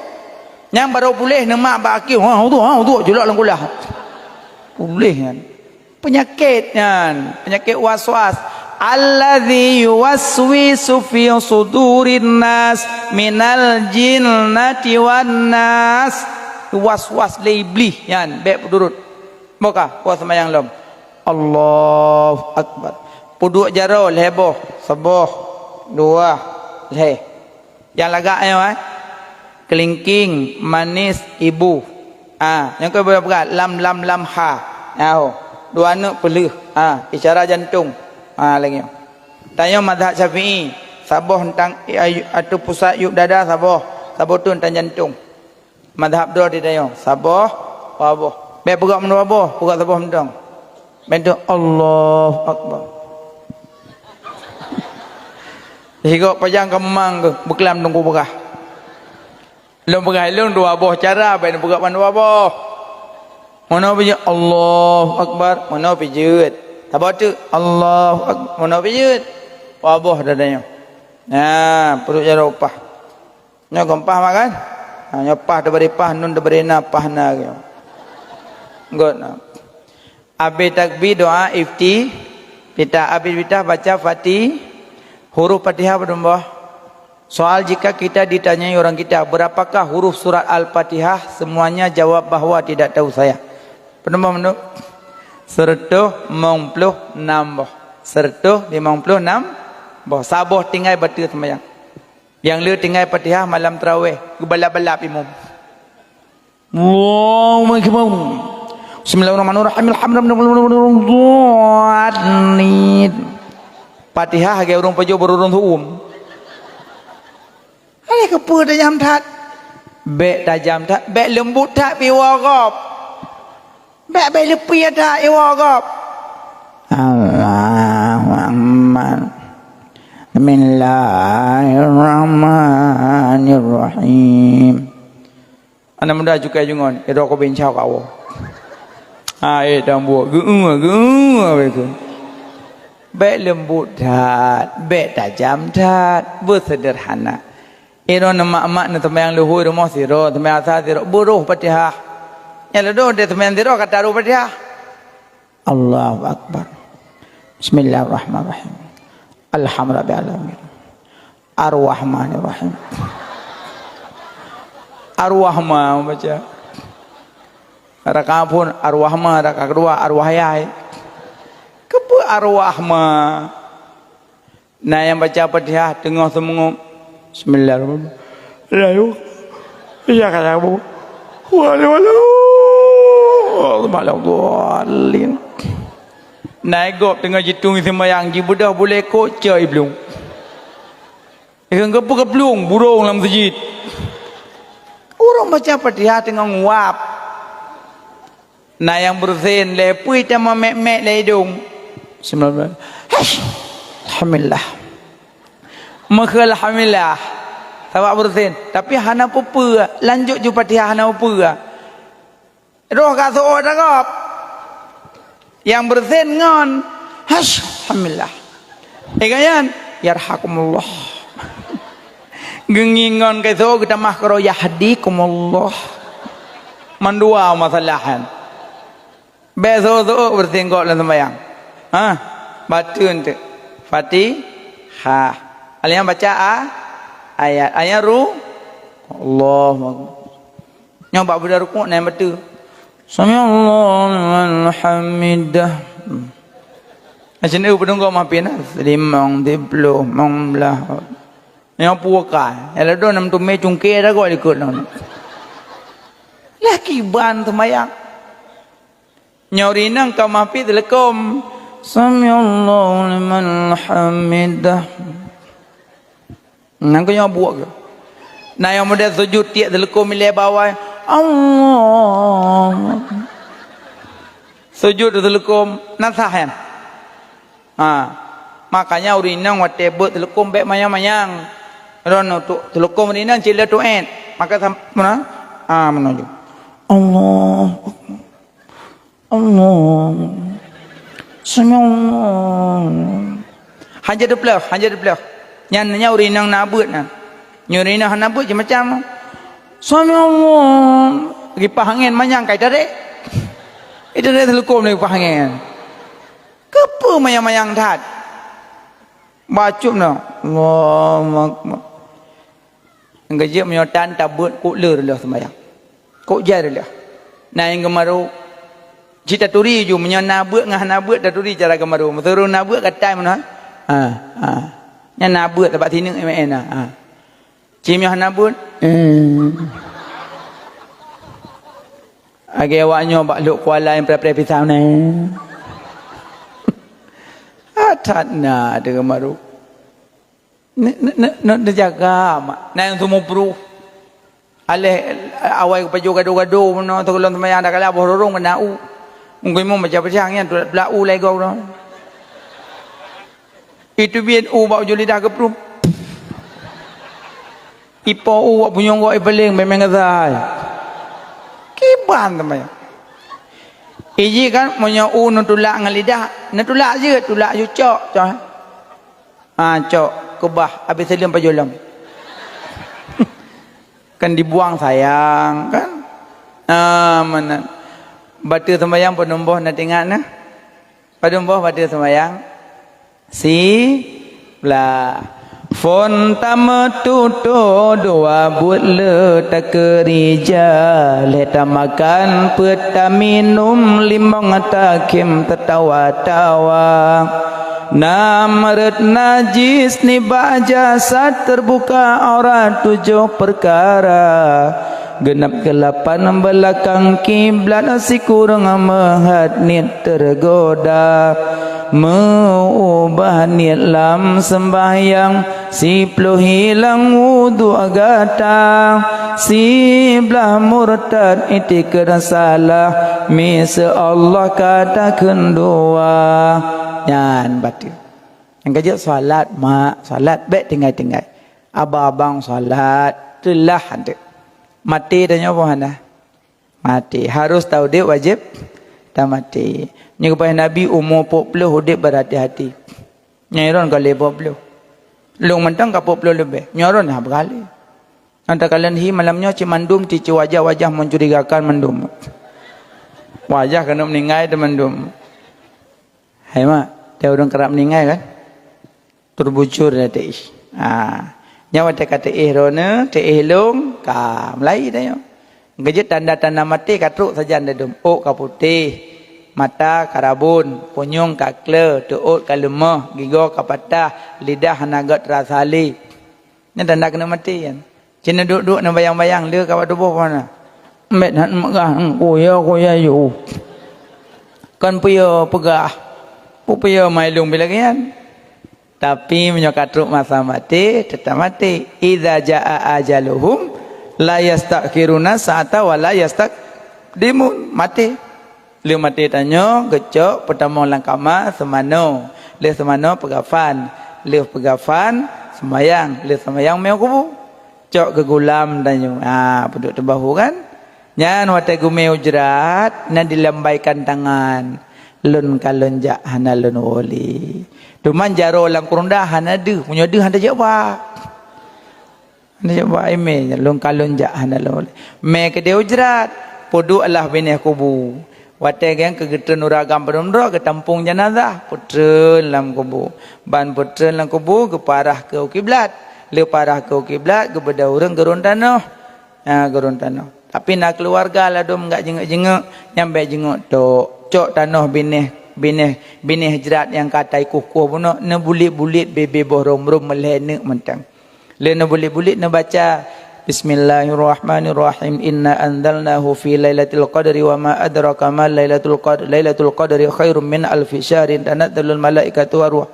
Nyang barô puléh neumak bak aki, ha uduk, ha uduk, julok lam kulah. Puléh nyan. Peunyakét nyan, peunyakét waswas. Allazi yuwaswisu fi sudurin nas minal jinnati wan nas. Waswas lé Iblih nyan, bèk peudurut. Boh ka, boh seumayang lom. Allahu Akbar. Peuduek jaroe lhèe boh, saboh, dua, lhèe. Nyang lagak nyoe, eh. Kelingking, manis, ibu. Ah, nyang keu berat, lam, lam, lam, ha. Nyoe, dua aneuk peuleueh. Ah, isyarat jantong. Ah, lagèe nyoe. Tanyoe mazhab Syafi'i, saboh teuntang, eh, ateueh pusat yup dada saboh, saboh tu teuntang jantong. Mazhab droe di tanyoe, saboh, dua boh. Bèk peugah meunoe dua boh, peugah saboh mantong. Mantong, Allahu Akbar. Sigok pajan ka meumang keuh, beuklam teungku peugah. Lôn peugah lôn dua boh cara, bèk neupeugah ban dua boh. Meunoe pih jeuet, Allahu Akbar, meunoe pih jeuet. Saboh teuk, Allahu Akbar, meunoe pih jeuet. Dua boh di tanyoe. Nah, peuduek jaroe paih. Nyoe kon paih mak kan? Ha, nyoe paih teubri paih, nun teubri na, paih na nyoe. Göt na. Abéh takbir doa ifti-, iftitah. Abéh iftitah baca Fati-, huruf Fatihah padum boh? Soal, jika kita ditanyai orang kita, "Berapakah huruf surat Al-Fatihah?" Semuanya jawab bahwa tidak tahu saya. Padum boh mandum? Seureutôh limong ploh nam boh. Seureutôh limong ploh nam boh. Saboh tinggai bateue seumayang. Nyang le tinggai Fatihah malam tarawih, geubalap-balap imum. Allahu Akbar. Bismillahirrahmanirrahim. Alhamdulillah. Fatihah lagèe ureueng pajoh beururung su'um. Hai, keupeue tajam that? Bèk tajam that, bèk leumbut that pih iwoe gob. Bèk, bèk leupie that iwoe gob. Allahu Akbar. Bismillahirrahmanirrahim. Aneuk muda cukai jungon, idroe keu bincau kawoe. Ha, eh, dan buet. Geu-, geu-, begitu. Bèk leumbut that, bèk tajam that, beuseuderhana. Droeneuh mak-mak neuseumayang luhôi rumoh sidroe, seumayang asa sidroe, beuroh Fatihah. Nyang ladôm deh seumayang sidroe ka taroh Fatihah. Allahu Akbar. Bismillahirrahmanirrahim. Alhamdulillahirabbil alamin. Ar-Rahmanirrahim. Ar-Rahman baca. Rakaat phôn Ar-Rahman, rakaat keudua Ar-Wahyai. Keupeue Ar-Rahman? Na nyang baca Fatihah teungoh seumeungeup, "Bismillahirrahmanirrahim." Lalu, iya kata Abu, "Walu, walu, walu, walu." Na gob teungoh jitueng seumayang, jibeudôh bulèe kok cok i blueng. Ikheun, "Keupeue geuplueng?" "Burông lam meuseujid." Ureueng baca Fatihah teungoh nguap. Na nyang beureusen lé, peue tameumek-mek lé idông. Bismillah. Haish. Alhamdulillah. Meukheueh alhamdulillah. Sabab beureusen. Tapi hana peue-peue. Lanjut ju Fatihah hana peue-peue. Roh ka seuôt ata gob. Nyang beureusen ngon. Haish. Alhamdulillah. Eh, ka nyan, "Yarhakumullah." Geungieng ngon keu soe geutamah keudroe, "Yahdikumullah." Mandua masalah nyan. Bèk soe-soe beureusinggok lam seumayang. Ha? Bateue eunteuk. Fatihah. Alèh nyan baca a-, ayat. Ayat ru-, Allahu Akbar. Nyoe bak beuda rukuk na nyang bateue. Sami'allahu liman hamidah. Hmm. Nah, sinoe peudong gob mampir na, limong, siplôh, limong blah. Nyoe puwoe ka. Nyang ladôm nam teumé cungké dah gob likot nyoe. Lah kiban seumayang. Nyoe ureueng inong ka mampir teuleukom. Samiallahu liman hamidah. Nang keu nyoe buet keu. Na nyang model sujud tiek teuleukom ilée bawai. Allah. Sujud teuleukom, na sah nyan. Ha. Makanya ureueng inong watée beuet teuleukom bék manyang-manyang. Ron untuk teuleukom ureueng inong cit le tuet. Maka sam-, meunan. Ha, meunan ju. Allah. Allah. Samiallah. Hana teuplôh, hana teuplôh. Nyan, nyan ureueng inong na beuet nyan. Nyoe ureueng inong hana beuet cit macam. Samiallah. Kipah angén manyang kai tarék. Itu dari teuleukom lagi kipah angén. Keupeue manyang-manyang that? Bacut na. Allahu Akbar. Nyang keujeuet meunyoe tan tabeuet kok le reuloh seumayang. Kok jai reuloh. Na nyang geumaru. Cit taturi ju, meunyoe na beuet ngon hana beuet taturi cara geumaru. Meuseuruh na beuet gatai meunan. Ha, ha. Nyan na beuet sabab sineuk M N na. Ha. Cit meunyoe hana beuet. Eh. Lagée awak nyoe bak Lhok Kuala nyang preh-preh pisang nyoe. Ah, that na teuh geumaru. Ne, ne, ne, ne, neujaga mak. Na nyang seumeubru. Aléh awai geupajoh gado-gado meunoe teuh gohlom seumayang dak kala boh rorong keunan u. Mungken imum baca peusiang nyan tulak-tulak u lagée gob. Itu biet u bak ujong lidah geupruem. Ipo u bak punyueng gok ipaleng memeng ngeusai. Kiban teuma. Iji kan meunyoe u neutulak ngon lidah, neutulak jeuet, tulak ju cok, cok. Ha, cok, keubah, habéh saleuem pajoh lom. Kan dibuang sayang, kan? Ah, meunan. Bateue seumayang padum boh na teuingat na? Padum boh bateue seumayang? Siblah. Phon tameututoe dua buet le takeurija, lhée tamakan peuet taminum limong takhém tatawa-tawa. Nam rot najis nibak jasad teubuka aurat tujoh peukara. Geunab keulapan beulakang kiblat sikureueng meuhat niet teugoda. Meuubah niet lam seumbahyang, siploh hilang wudhu gata, siblah murtad itikad salah, miseue Allah ka takheun dua. Nyan bateue. Nyang keujeuet salat, mak, salat bék tinggai-tinggai. Abang-abang salat, teulah anteuk. Maté tanyoe boh hana. Maté. Harus taudép wajéb tamaté. Nyoe geupaih Nabi umu peuet ploh udép beurhati-hati. Nyoe ron ka lhée peuet ploh. Lôn mantong ka peuet ploh leubeh. Nyoe ron haba galeh. Nyang takalon hi malam nyoe cit mandum cit wajah-wajah mencurigakan mandum. Wajah keuneuk meuninggai teuh mandum. Hai mak, teuh ureuëng karab meuninggai kan? Terbujur dah teuih. Ha. Nyan watée ka teuih droeneuh, teuih lôn, ka meulai tanyoe. Geujeuet tanda-tanda maté ka trok sajan dadum. Ôk ka putéh, mata ka rabon, punyueng ka kle, teuôt ka leumoh, gigoe ka patah, lidah hana gét rasa lé. Nyan tanda keuneuk maté nyan. Cit neuduek-duek neubayang-bayang le ka bak tuboh pih na. Mét that meugah, kuya-kuya yôh. Kon peue peugah. Peue-peue mai lôn bilangéan. Tapi meunyoe ka trok masa maté, teutap maté. Idza jaa ajaluhum la yastakhiruna sa'ata wa la yastaqdimun. Maté. Lheueh maté tanyoe geucok peutamong lam kama seumanoe, lheueh seumanoe peugafan, lheueh peugafan seumayang, lheueh seumayang meu kubu. Cok geugulam tanyoe. Ha, peuduek teubahu kan? Nyan watée geumé ujrat, na dilambaikan tangan. Lôn ka lôn jak hana lôn woe lé. Teuma jaroe lam kureueng dah hana deuh, meunyoe deuh hana jak bak. Hana jak bak imé, lôn ka lôn jak hana lôn woe lé. Mé keudeh ujrat, peuduek lah binéh kubu. Watée geuh ka geutreun ureuëng agam padum droe geutampong janazah, peutreun lam kubu. Ban peutreun lam kubu geuparah keu kiblat. Lheueh parah keu kiblat geubeudôh ureuëng geurôn tanoh. Ha, geurôn tanoh. Tapi na keuluwarga ladôm gak jingeuek-jingeuek, nyan bék jingeuek tok. Cok tanoh binéh Binéh, binéh jrat nyang ka taikueh-kueh bunoe, neubulet-bulet bebe boh rom-rom meulhèe neuk mantong. Lé neubulet-bulet neubaca, "Bismillahirrahmanirrahim. Inna anzalnahu fi lailatul qadri wa ma adraka ma lailatul qadr. Lailatul qadri khairum min alfi syahrin. Tanazzalul malaikatu war ruh,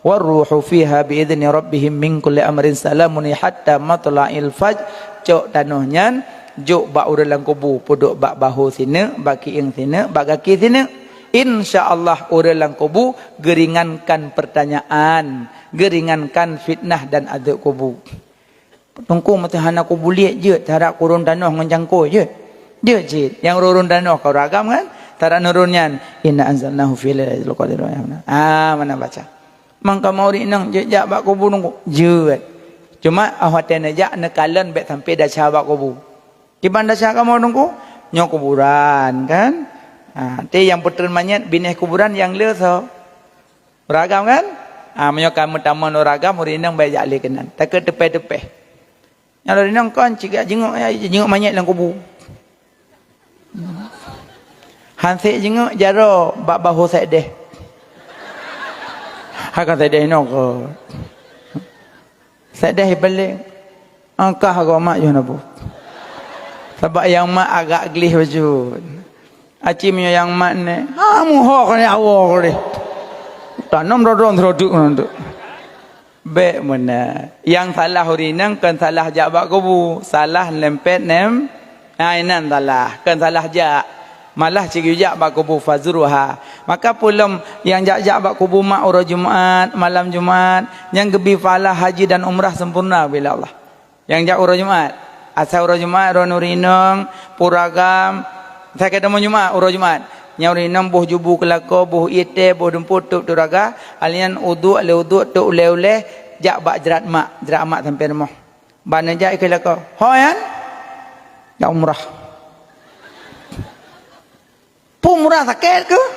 war ruhu fiha bi idzni rabbihim min kulli amrin. Salamun hatta matla'il fajr." Cok tanoh nyan, jok bak ureuëng lam kubu, peuduek bak bahô sineuk, bak kiéng sineuk, bak gaki sineuk. Insya Allah ureuëng lam kubu geuringankan pertanyaan, geuringankan fitnah dan azab kubu. Teungku, meuseuhana kubu liek jeuet, tarak kurun tanoh ngon cangkôi jeuet. Jeuet cit, nyang rurun tanoh ka uragam kan? Tarak nurun nyan, "Inna anzalnahu fi lailatul qadr." Ah, mana baca? Mangka meurit inong jeuet jak bak kubu teungku. Jeuet. Cuma ah watée neujak neukalon bék sampai desya bak kubu. Kiban desya kamoe teungku? Nyoe kuburan kan? Ha, té nyang peutreun manyét binéh kuburan nyang le soe? Ureuëng agam kan? Ah, meunyoe ka meutamong ureuëng agam, ureuëng inong bèk jak lé keunan. Takot teupèh-teupèh. Nyang ureuëng inong kon cit jak jingok, jak jingok manyét lam kubu. Han sép jingok jaroe bak bahô Saideh. Hai ka Saideh inong kon. Saideh ipaléng, angkah goe mak yoh na bu. Sabab nyang mak agak gleh bacut. Aci meunyoe nyang mat nè, ha, muho keuneuk awoe keuh. Tanom dodong seudok ngon dok. Bèk meunan. Nyang salah ureuëng inong kon salah jak bak kubu, salah leumpet nem. Ha, inan salah, kon salah jak. Malah cit geujak bak kubu fazuruha. Maka peulom nyang jak-jak bak kubu mak uroe Jumat, malam Jumat, nyang geubi pahala haji dan umrah sempurna bila Allah. Nyang jak uroe Jumat. Asai uroe Jumat, droeneuh ureuëng inong, pura agam, asai ka tamong Jumat, uroe Jumat. Nyang ureuëng inong boh jubu keulako, boh ié teh, boh dumpue tôb turaga, alian uduk, lé uduk, tôb ulèe-ulèe, jak bak jrat mak, jrat mak sampoe rumoh. Ban neujak ikeu lakoe, "Ho nyan?" "Jak umrah." "Peue umrah sakét keuh?"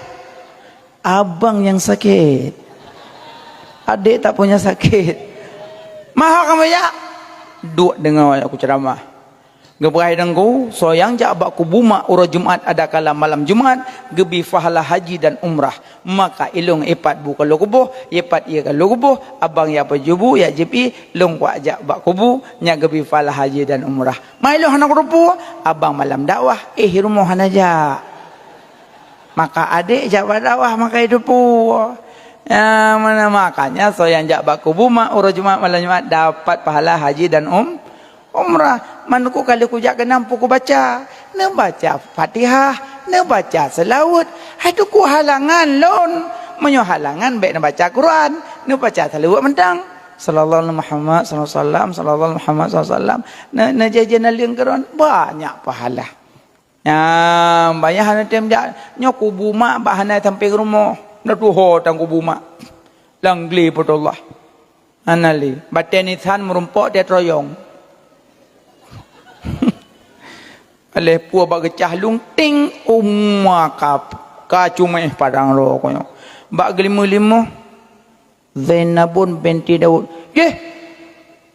"Abang nyang sakét. Adék tak punya sakét." "Ma ho kamoe jak?" "Duek deungoe aku ceuramah." Geupeugah teungku, soe nyang jak bak kubu mak uroe Jumat adakala malam Jumat, geubi pahala haji dan umrah. Maka ilôn ipat bu ka lôn kuboh, ipat ié ka lôn kuboh, abang ya peujubu, ya jieb ié, lôn kuat jak bak kubu, nyan geubi pahala haji dan umrah. Ma ilôn hana kuteupeu, abang malam dakwah, éh rumoh hana jak. Maka adék jak bak dakwah, maka iteupeu. Ya, mana makanya soe nyang jak bak kubu mak uroe Jumat malam Jumat dapat pahala haji dan um, umrah. Man teungku ka lheueh kujak keunan peue kubaca? Neubaca Fatihah, neubaca seulaweuet. Hai teungku halangan lôn. Meunyoe halangan bèk neubaca Quran, neubaca seulaweuet mantong. Sallallahu alaihi Muhammad sallallahu alaihi wasallam, sallallahu alaihi Muhammad sallallahu alaihi wasallam. Ne, neujeh-jeh naleueng keu droen, banyak pahala. Nyan, ban nyan hana tem jak. Nyoe kubu mak bak hana sampéng rumoh. Na tuho tan kubu mak. Lam glé Baitullah. Hana lé. Batée nisan meurumpok teuh troyong. Lheueh peue bak geucah lung ting uma kap. Ka cuméh padang droe konyang. Bak geulimeue-limeue. Zainabun binti Daud. Yeh!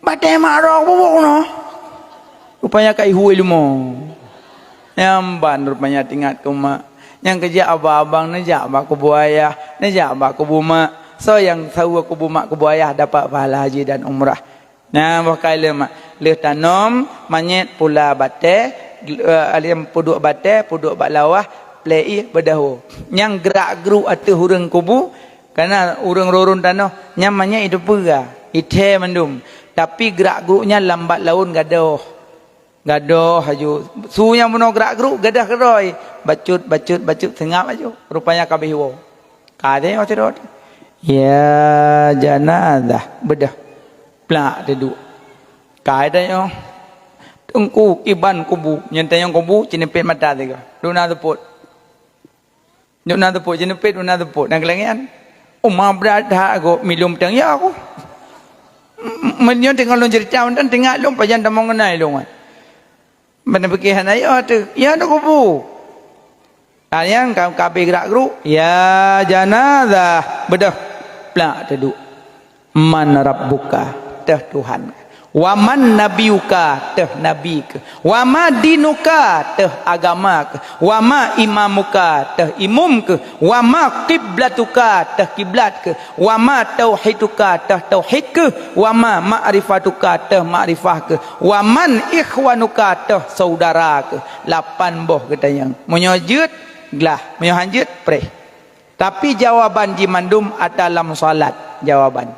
Batée mak droe bubuk noh. Rupanya ka ihue leumo. Nyan ban rupanya teuingat keu mak. Nyang keujak abang-abang neujak bak kubu ayah, neujak bak kubu mak. Soe nyang saweue kubu mak kubu ayah dapat pahala haji dan umrah. Nyan boh kai leuh mak. Lheueh tanom manyét pula batée, eh, aliem peuduek batée, peuduek bak lawah, plei ié beudahô. Nyang grak-gruk ateueh ureuëng kubu, Kana ureuëng rurun tanoh nyan manyét iteupeue, ithée mandum. Tapi grak-gruk nyan lambat laun gadôh. Gadôh laju. Su nyang bunoe grak-gruk gadôh keudroe. Bacut, bacut, bacut seungab laju. Rupanya ka abéh woe. Ka deh watée rot. Ya janazah, beudôh. Plak teuduek. Ka tanyoe. Teungku iban kubu, nyan tanyong kubu, cinipet mata tiga. Duna teupot. Duna teupot, cinipet duna teupot, na geulangian. Uma brat that go milom tang ya aku. Meunyoe teungoh lôn cerita mantong teuingat lôn pajan tamong ngeunai lôn. Mana pikir hana ya tu. Ya tu kubu. Tanyang ka ka abéh grak-gruk, ya janazah, beudôh. Plak teuduek. Man rabbuka? Teuh Tuhan. Wa man nabiyuka, teuh nabi keuh. Wa ma dinuka, teuh agama keuh. Wa ma imamuka, teuh imum keuh. Wa ma kiblatuka, teuh kiblat keuh. Wa ma tauhiduka, teuh tauhid keuh. Wa ma ma'rifatuka, teuh makrifah keuh. Wa man ikhwanuka, teuh saudara keuh. Lapan boh geutanyong. Meunyoe jeuet, glah. Meunyoe han jeuet, preh. Tapi jawaban jih mandum ata lam salat jawaban.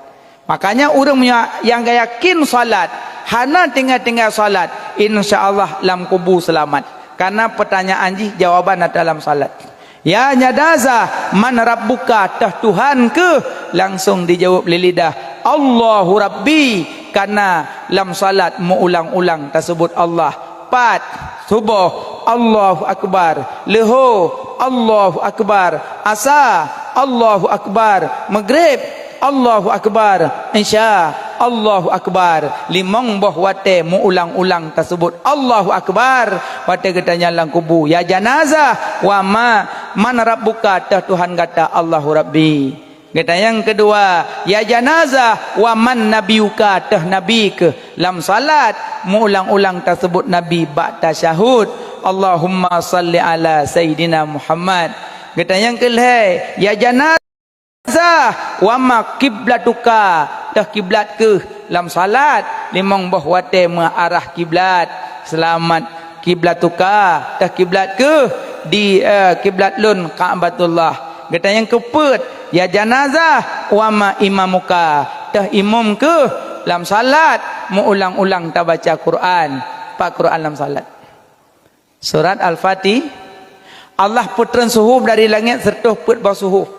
Makanya ureuëng meunyoe nyang geuyakin salat, hana tinggai-tinggai salat, insya Allah lam kubu seulamat. Karena pertanyaan jih jawaban ata lam salat. Ya janazah, man rabbuka, teuh Tuhan keuh? Langsung dijaweueb lé lidah, Allahu Rabbi, karena lam salat meuulang-ulang taseubut Allah. Pat, suboh, Allahu Akbar. Leuho, Allahu Akbar. Asa, Allahu Akbar. Maghrib, Allahu Akbar. Isya, Allahu Akbar. Limong boh watée meuulang-ulang taseubut Allahu Akbar. Watée geutanyong lam kubu, ya janazah, wa ma, man rabbuka, teuh Tuhan gata? Allahu Rabbi. Geutanyong keudua, ya janazah, wa man nabiyuka, teuh nabi keuh? Lam salat meuulang-ulang taseubut nabi bak tasyahud, Allahumma salli ala sayyidina Muhammad. Geutanyong keulhée, ya janazah, wa ma kiblatuka, teuh kiblat keuh? Lam salat limong boh watée meuarah kiblat, seulamat. Kiblatuka, teuh kiblat keuh? Di, eh, kiblat lôn Ka'batullah. Geutanyong keupeuet, ya janazah, wa ma imamuka, teuh imum keuh? Lam salat meuulang-ulang tabaca Quran. Pat Quran lam salat? Surat Al-Fatih. Allah peutreun suhuf dari langét, sireutoh peuet boh suhuf.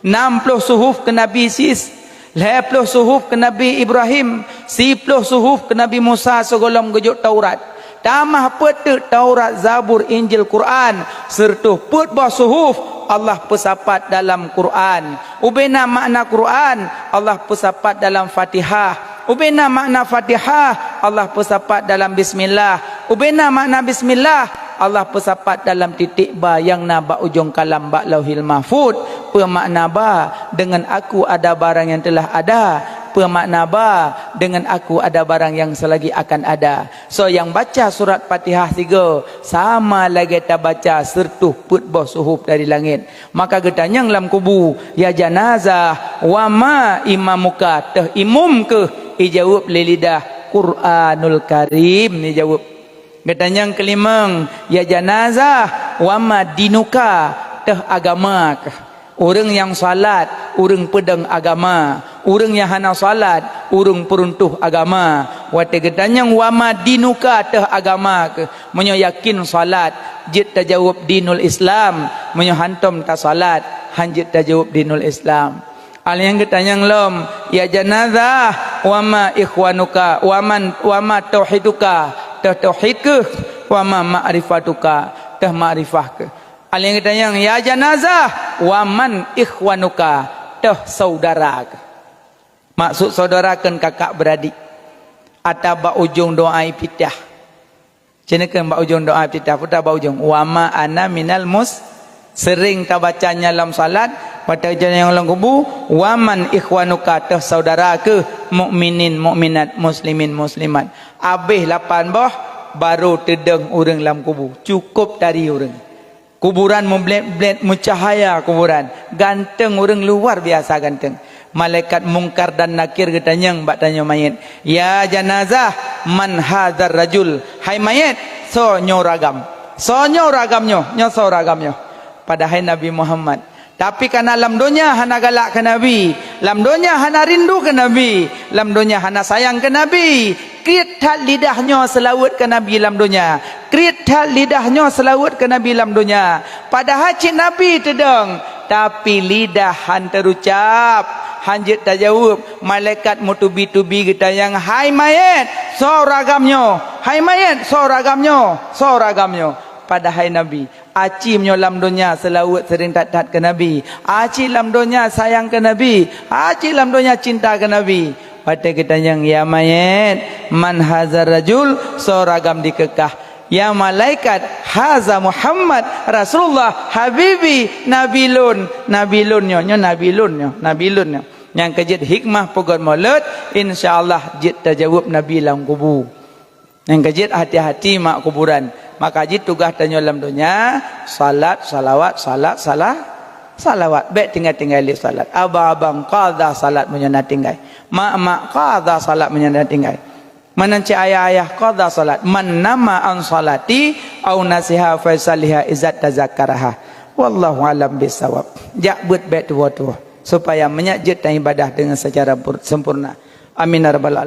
Nam ploh suhuf keu Nabi Sis, lhée ploh suhuf keu Nabi Ibrahim, siploh suhuf keu Nabi Musa sigohlom geujok Taurat. Tamah peuet teuk Taurat, Zabur, Injil, Quran, sireutoh peuet boh suhuf Allah peusapat dalam Quran. Ubena makna Quran Allah peusapat dalam Fatihah. Ubena makna Fatihah Allah peusapat dalam Bismillah. Ubena makna Bismillah Allah peusapat dalam titik ba nyang na bak ujong kalam bak Lauhil Mahfud. Peue makna ba? Dengan Aku ada barang yang telah ada. Peue makna ba? Dengan Aku ada barang yang selagi akan ada. Soe nyang baca surat Fatihah sigoe, sama lagée tabaca sireutoh peuet boh suhuf dari langét. Maka geutanyong lam kubu, ya janazah, wa ma imamuka, teuh imum keuh? Ijaweueb lé lidah, Quranul Karim ijaweueb. Geutanyong keulimong, ya janazah, wa ma dinuka, teuh agama keuh? Ureuëng nyang salat, ureuëng peudong agama. Ureuëng nyang hana salat, ureuëng peuruntoh agama. Watée geutanyong, wa ma dinuka, teuh agama keuh? Meunyoe yakin salat, jeuet tajaweueb dinul Islam. Meunyoe hantom tasalat, han jeuet tajaweueb dinul Islam. Alheuh nyan geutanyong lom, ya janazah, wa ma ikhwanuka, wa man, wa ma tauhiduka, teuh tauhid keuh? Wa ma ma'rifatuka, teuh makrifah keuh? Alheuh nyan geutanyong, ya janazah, wa man ikhwanuka, teuh saudara keuh? Maksud saudara kheun kakak beuradik, ata bak ujong doa iftitah. Cit kheun bak ujong doa iftitah, peue ta bak ujong, wa ma ana minal mus-, sering tabaca nyan lam salat, watée geutanyong lam kubu, wa man ikhwanuka, teuh saudara keuh? Mukminin mukminat, muslimin muslimat. Abéh lapan boh, barô teudong ureuëng lam kubu. Cukôp tari ureuëng. Kuburan meublét-blét, meucahaya kuburan. Ganteng ureuëng, luar biasa ganteng. Malaikat Mungkar dan Nakir geutanyong bak tanyoe manyét, "Ya janazah, man hadzar rajul?" Hai manyét, soe nyoe ureuëng agam? Soe nyoe ureuëng agam nyoe? Nyoe soe ureuëng agam nyoe? Padahai Nabi Muhammad. Tapi kareuna lam donya hana galak keu Nabi, lam donya hana rindu keu Nabi, lam donya hana sayang keu Nabi, kriet that lidah nyoe seulaweuet keu Nabi lam donya. Kriet that lidah nyoe seulaweuet keu Nabi lam donya. Padahai cit Nabi teudong, tapi lidah han teurucab, han jeuet tajaweueb. Malaikat meutubi-tubi geutanyong, "Hai manyét, soe ureuëng agam nyoe? Hai manyét, soe ureuëng agam nyoe? Soe ureuëng agam nyoe?" Padahai Nabi, aci meunyoe lam donya seulaweuet seuring that-that keu Nabi, aci lam donya sayang keu Nabi, aci lam donya cinta keu Nabi. Watée geutanyong, "Ya manyét, man hadzar rajul?" Soe ureuëng agam dikeukah, "Ya malaikat, hadza Muhammad Rasulullah habibi, nabi lôn, nabi lôn nyoe, nyoe nabi lôn nyoe, nabi lôn nyoe." Nyang keu jeuet hikmah peugöt mulod, insya Allah jeuet tajaweueb Nabi lam kubu. Nyang keu jeuet hati-hati mak kuburan. Maka jih tugaih tanyoe lam donya, salat, salawat, salat, salah, salawat. Bék tinggai-tinggai lé salat. Abang-abang, qadha salat meunyoe na tinggai. Mak-mak, qadha salat meunyoe na tinggai. Meunan cit ayah-ayah, qadha salat. "Man nama an salati au nasiha faisaliha izat tazakkaraha." Wallahu alam bisawab. Jak beuet bék tuwoe-tuwoe. Supaya meunyak jeuet taibadah deungon secara pur-, sempurna. Amin ya rabbal alamin.